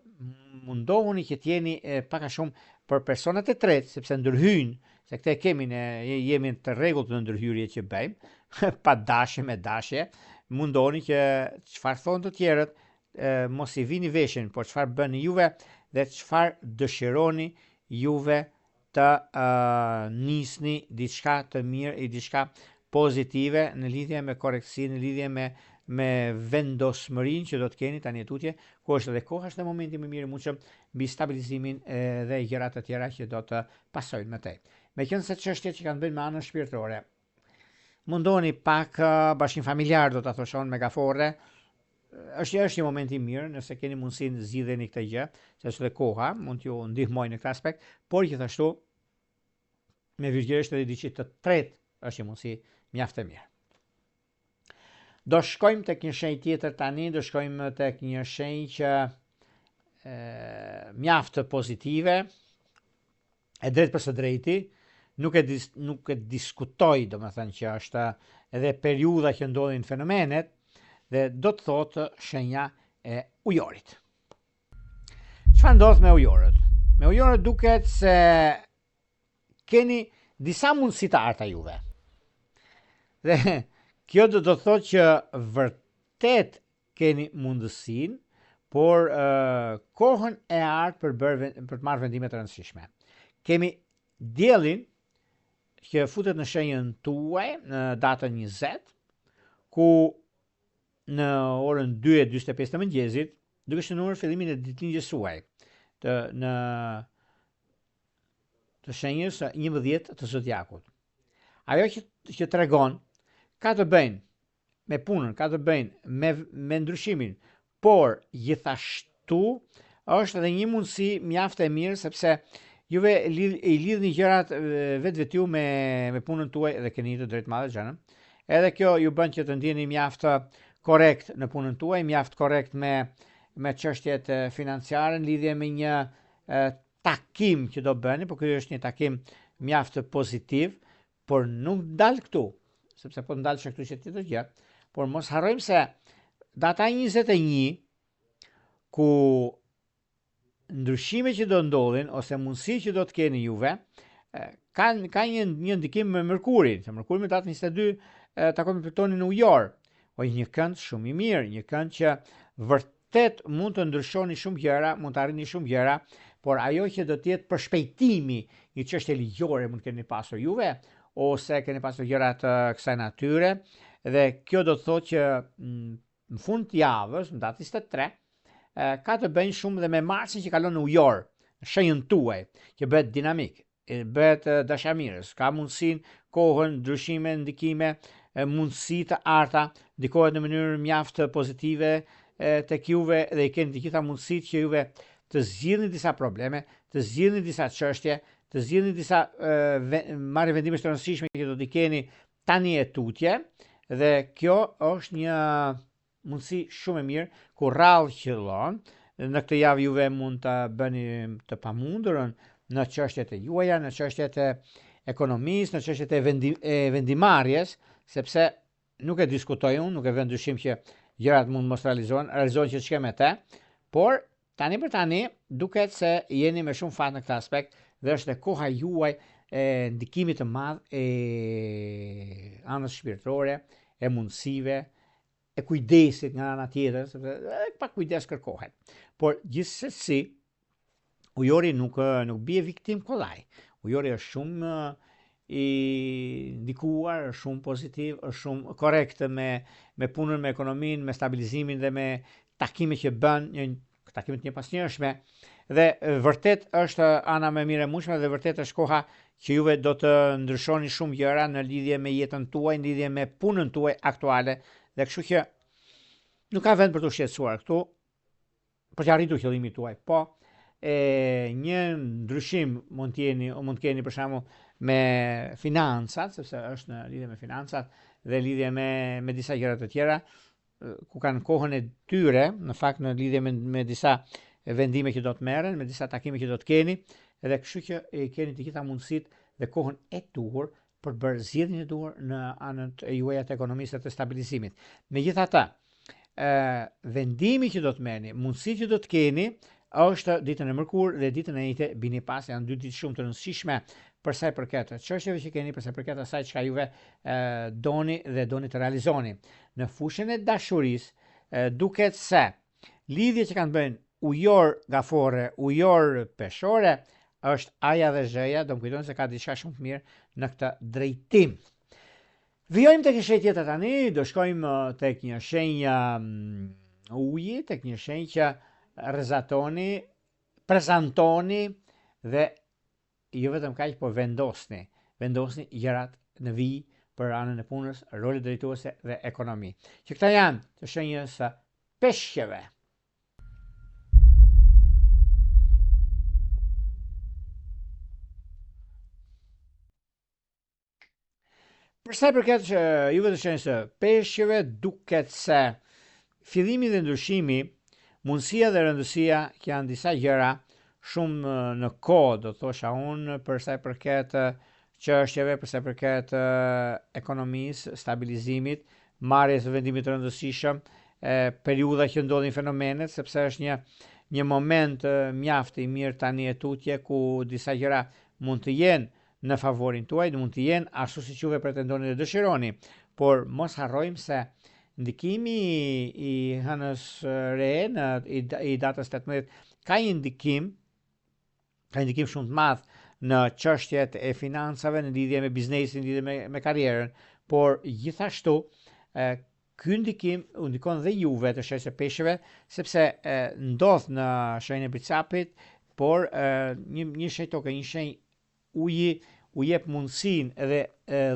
mundohuni që të jeni pak a shumë për personat e tretë, sepse ndërhyjnë, se këtë e kemi ne jemi të rregullt në ndërhyrje që bëjmë, pa dashje me dashje, mundohuni që çfarë thonë të tjerët, e, mos i vini veshin, por çfarë bëni juve dhe çfarë dëshironi juve të uh, nisni diçka të mirë e diçka pozitive në lidhje me korrektësinë, në lidhje me me vendosmërinë që do të keni tani e tutje, ku është edhe koha është dhe momenti më i mirë i mundshëm mbi stabilizimin dhe gjëra të tjera që do të pasojnë më tej. Meqenëse çështjet që kanë të bëjnë me anën shpirtërore, mundoni pak bashkim familjar do ta thosha unë me gaforre, është është një moment i mirë nëse keni mundësinë zgjidheni këtë gjë, se është edhe koha, mund t'ju ndihmojë në këtë aspekt, por gjithashtu me virgjërisht edhe diçka të tretë është një mundësi mjaft e mirë. Do shkojmë tek një shenjë tjetër tani, do shkojmë tek një shenjë që e, mjaft pozitive, e drejtë për së drejti, nuk e, dis, nuk e diskutoj, domethënë që është edhe periudha që ndodhin fenomenet, dhe do të thotë shenja e ujorit. Çfarë ndodh me ujorët? Me ujorët duket se keni disa mundësi të arta juve. Dhe kjo do të thotë që vërtet keni mundësinë, por uh, kohën e artë për, bërë, për të marrë vendime të rëndësishme. Kemi diellin që futet në shenjën tuaj në datën 20, ku në orën 2:45 të mëngjesit, duke shënuar fillimin e ditëlindjes suaj të në të shenjës së 11 të zodiakut. Ajo që që tregon ka të bëjnë me punën, ka të bëjnë me me ndryshimin, por gjithashtu është edhe një mundësi mjaft e mirë sepse juve lidh, i lidhni gjërat vetvetiu me me punën tuaj dhe keni të drejtë madhe xhanëm. Edhe kjo ju bën që të ndjeni mjaft korrekt në punën tuaj, mjaft korrekt me me çështjet financiare në lidhje me një takim që do bëni, por ky është një takim mjaft pozitiv, por nuk ndal këtu, sepse po ndalesha këtu ishte tjetër gjë, por mos harrojmë se data 21 ku ndryshime që do ndodhin ose mundësi që do të keni juve kanë ka një një ndikim me Mërkurin, se Mërkuri me datën 22 takon me Plutonin në Ujor. O një kënd shumë i mirë, një kënd që vërtet mund të ndryshoni shumë gjëra, mund të arrini shumë gjëra, por ajo që do të jetë përshpejtimi, një çështje ligjore mund të keni pasur juve ose keni pasur gjëra të kësaj natyre dhe kjo do të thotë që mm, në fund të javës, në datë 23, ka të bëjnë shumë dhe me Marsin që kalon në ujor, në shenjën tuaj, që bëhet dinamik, bëhet dashamirës, ka mundësinë, kohën, ndryshime, ndikime, mundësi të arta, ndikohet në mënyrë mjaft pozitive tek juve dhe i keni të gjitha mundësitë që juve të zgjidhni disa probleme, të zgjidhni disa çështje, të zgjidhni disa marrje vendimesh të rëndësishme që do t'i keni tani e tutje dhe kjo është një mundësi shumë e mirë ku rrallë qëllon në këtë javë juve mund të bëni të pamundurën në çështjet e juaja, në çështjet e ekonomisë, në çështjet e, vendim, e vendimmarrjes, sepse nuk e diskutoj unë, nuk e vë në dyshim që gjërat mund mos realizohen, realizohen që ç'ke me te, por tani për tani duket se jeni me shumë fat në këtë aspekt dhe është dhe koha juaj e ndikimit të madh e anës shpirtërore, e mundësive, e kujdesit nga ana tjetër, sepse edhe pak kujdes kërkohet. Por gjithsesi ujori nuk nuk bie viktimë kollaj. Ujori është shumë i ndikuar, është shumë pozitiv, është shumë korrekt me me punën, me ekonominë, me stabilizimin dhe me takimet që bën, një takime të njëpasnjëshme dhe vërtet është ana më e mirë e mundshme dhe vërtet është koha që juve do të ndryshoni shumë gjëra në lidhje me jetën tuaj, në lidhje me punën tuaj aktuale dhe kështu që nuk ka vend për t'u shqetësuar këtu për të arritur qëllimin tuaj. Po, e një ndryshim mund të jeni, mund të keni për shembull me financat, sepse është në lidhje me financat dhe lidhje me me disa gjëra të tjera, ku kanë kohën e tyre, në fakt në lidhje me, me disa vendime që do të merren, me disa takime që do të keni, edhe kështu që i keni të gjitha mundësitë dhe kohën e duhur për të bërë zgjedhjen e duhur në anët e juaja të ekonomisë dhe të stabilizimit. Megjithatë, ë vendimi që do të merrni, mundësitë që do të keni, është ditën e mërkurë dhe ditën e enjte bini pas, janë dy ditë shumë të rëndësishme për sa i përket çështjeve që keni, për sa i përket asaj çka juve e, doni dhe doni të realizoni. Në fushën e dashurisë, e, duket se lidhje që kanë të bëjnë ujor gaforre, ujor peshore, është A-ja dhe Zh-ja, do më kujtoni se ka diçka shumë të mirë në këtë drejtim. Vijojmë tek një shenjë tjetër tani, do shkojmë uh, tek një shenjë um, uji, tek një shenjë që rrezatoni, prezantoni dhe jo vetëm kaq, po vendosni, vendosni gjërat në vijë për anën e punës, rolet drejtuese dhe ekonomi. Që këta janë të shenjës së peshqeve. Për sa i përket juve të shenjës së peshqeve, duket se fillimi dhe ndryshimi, mundësia dhe rëndësia që janë disa gjëra shumë në kohë, do të thosha unë, për sa i përket çështjeve, për sa i përket ekonomisë, stabilizimit, marrjes së vendimit të rëndësishëm, periudha që ndodhin fenomenet, sepse është një një moment mjaft i mirë tani e tutje ku disa gjëra mund të jenë në favorin tuaj, mund të jenë ashtu siç juve pretendoni dhe dëshironi, por mos harrojmë se ndikimi i hënës re në i, i datës 18 ka një ndikim ka një ndikim shumë të madh në çështjet e financave në lidhje me biznesin, në lidhje me me karrierën, por gjithashtu e, ky ndikim u ndikon dhe juve të shenjës së peshqeve, sepse e, ndodh në shenjën e Bricjapit, por e, një një shenjë toke, një shenjë uji u jep mundësinë edhe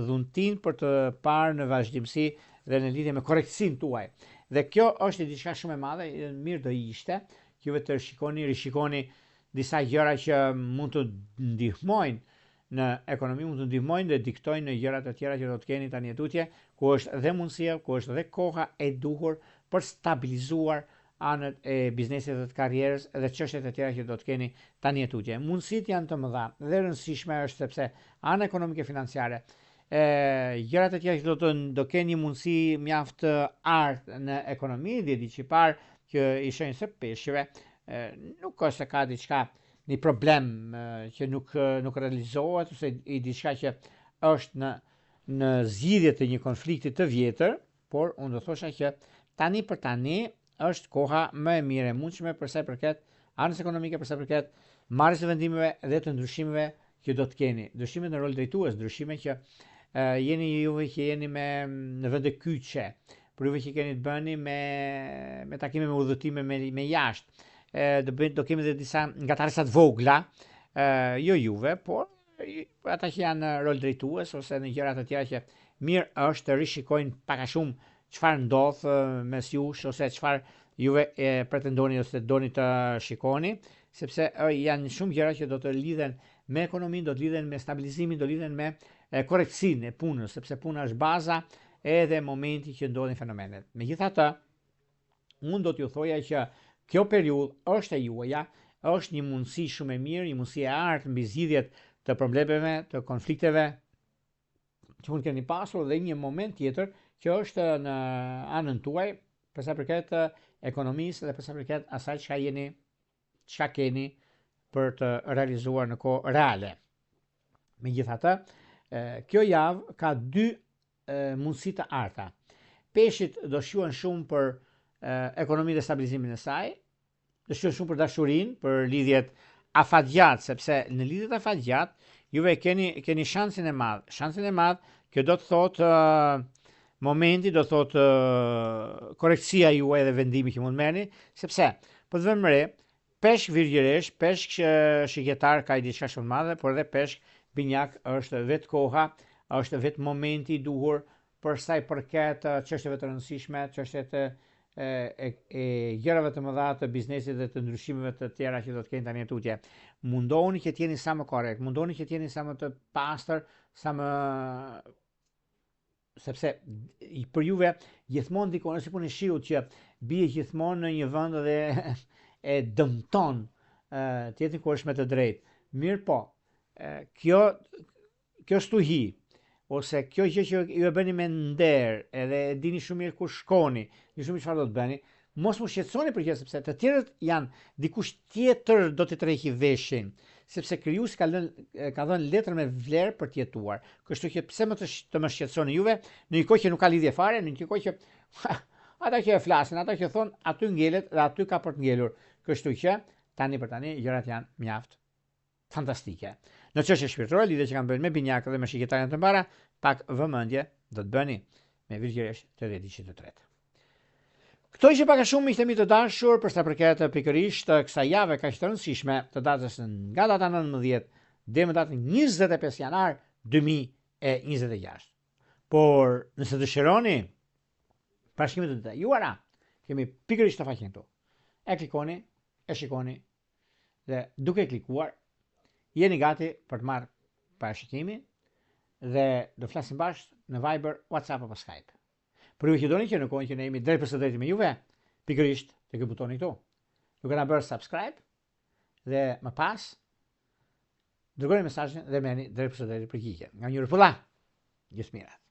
dhuntinë për të parë në vazhdimësi dhe në lidhje me korrektësinë tuaj. Dhe kjo është diçka shumë e madhe, mirë do ishte që juve të shikoni, rishikoni disa gjëra që mund të ndihmojnë në ekonomi, mund të ndihmojnë dhe diktojnë në gjëra të tjera që do të keni tani e tutje, ku është dhe mundësia, ku është dhe koha e duhur për stabilizuar anët e biznesit dhe të karrierës dhe çështjet e tjera që do të keni tani e tutje. Mundësitë janë të mëdha dhe e rëndësishme është sepse ana ekonomike financiare e gjërat e tjera që do të do keni një mundësi mjaft të artë në ekonomi, dhjetëditëshi i parë që i shenjës së peshqve, nuk është se ka diçka një problem që nuk nuk realizohet ose i diçka që është në në zgjidhje të një konflikti të vjetër, por unë do thosha që tani për tani është koha më e mirë e mundshme për sa i përket anës ekonomike, për sa i përket marrjes së vendimeve dhe të ndryshimeve që do të keni. Ndryshime në rol drejtues, ndryshime që e, jeni juve që jeni me në vende kyçe, për juve që keni të bëni me me takime me udhëtime me me jashtë. E, do bëjmë do kemi edhe disa ngatërresa të vogla, e, jo juve, por për ata që janë në rol drejtues ose në gjëra të tjera që mirë është të rishikojnë pak a shumë çfarë ndodh mes jush ose çfarë juve e pretendoni ose doni të shikoni, sepse janë shumë gjëra që do të lidhen me ekonominë, do të lidhen me stabilizimin, do lidhen me korrektësinë e punës, sepse puna është baza edhe momenti që ndodhin fenomenet. Megjithatë, unë do t'ju thoja që kjo periudhë është e juaja, është një mundësi shumë e mirë, një mundësi e artë mbi zgjidhjet të problemeve, të konflikteve që mund keni pasur dhe një moment tjetër që është në anën tuaj. Për sa përket ekonomisë dhe për sa përket asaj çka jeni, çka keni për të realizuar në kohë reale. Megjithatë, kjo javë ka dy mundësi të arta. Peshqit do shquhen shumë për ekonominë dhe stabilizimin e saj, do shquhen shumë për dashurinë, për lidhjet afatgjatë, sepse në lidhjet afatgjatë juve keni keni shansin e madh. Shansin e madh, kjo do të thotë uh, momenti, do të thotë uh, korrektësia juaj dhe vendimi që mund merrni, sepse po të vëmë re, peshk virgjëresh, peshk shigjetar ka diçka shumë të madhe, por edhe peshk binjak është vetë koha, është vetë momenti i duhur për sa i përket çështjeve të rëndësishme, çështjet e e, e gjërave të mëdha të biznesit dhe të ndryshimeve të tjera që do të keni tani e tutje. Mundohuni që të jeni sa më korrekt, mundohuni që të jeni sa më të pastër, sa më sepse për juve gjithmonë ndikon është si puna e shiut që bie gjithmonë në një vend dhe e dëmton tjetrin ku është me të drejtë. Mirëpo, kjo kjo stuhi ose kjo gjë që ju e bëni me nder, edhe e dini shumë mirë ku shkoni, dini shumë mirë çfarë do të bëni, mos u shqetësoni për gjë sepse të tjerët janë dikush tjetër do t'i tërheqë veshin, sepse krijuesi ka lënë ka dhënë letrën me vlerë për të jetuar. Kështu që pse më të, të më shqetësoni juve në një kohë që nuk ka lidhje fare, në një kohë që ata që e flasin, ata që thonë, aty ngelet dhe aty ka për të ngelur. Kështu që tani për tani gjërat janë mjaft fantastike. Në çështje shpirtërore, lidhje që kanë të bëjnë me binjakët dhe me shigjetarët të mbara, pak vëmendje do të bëni me virgjëresh të të tretë. Këto ishin pak a shumë miqtë e mi të dashur për sa përket pikërisht kësaj jave kaq të rëndësishme të datës nga data 19 deri më datën 25 janar 2026. Por nëse dëshironi parashikime të detajuara, kemi pikërisht të faqen këtu. E klikoni, e shikoni Dhe duke klikuar, jeni gati për të marrë parashikimin dhe do flasim bashkë në Viber, WhatsApp apo Skype. Për ju që doni që në kohën që ne jemi drejt për së drejti me juve, pikërisht te ky butoni këtu. Duke na bërë subscribe dhe më pas dërgoni mesazhin dhe merrni drejt për së drejti përgjigje. Nga një rëpulla, gjithë mirat.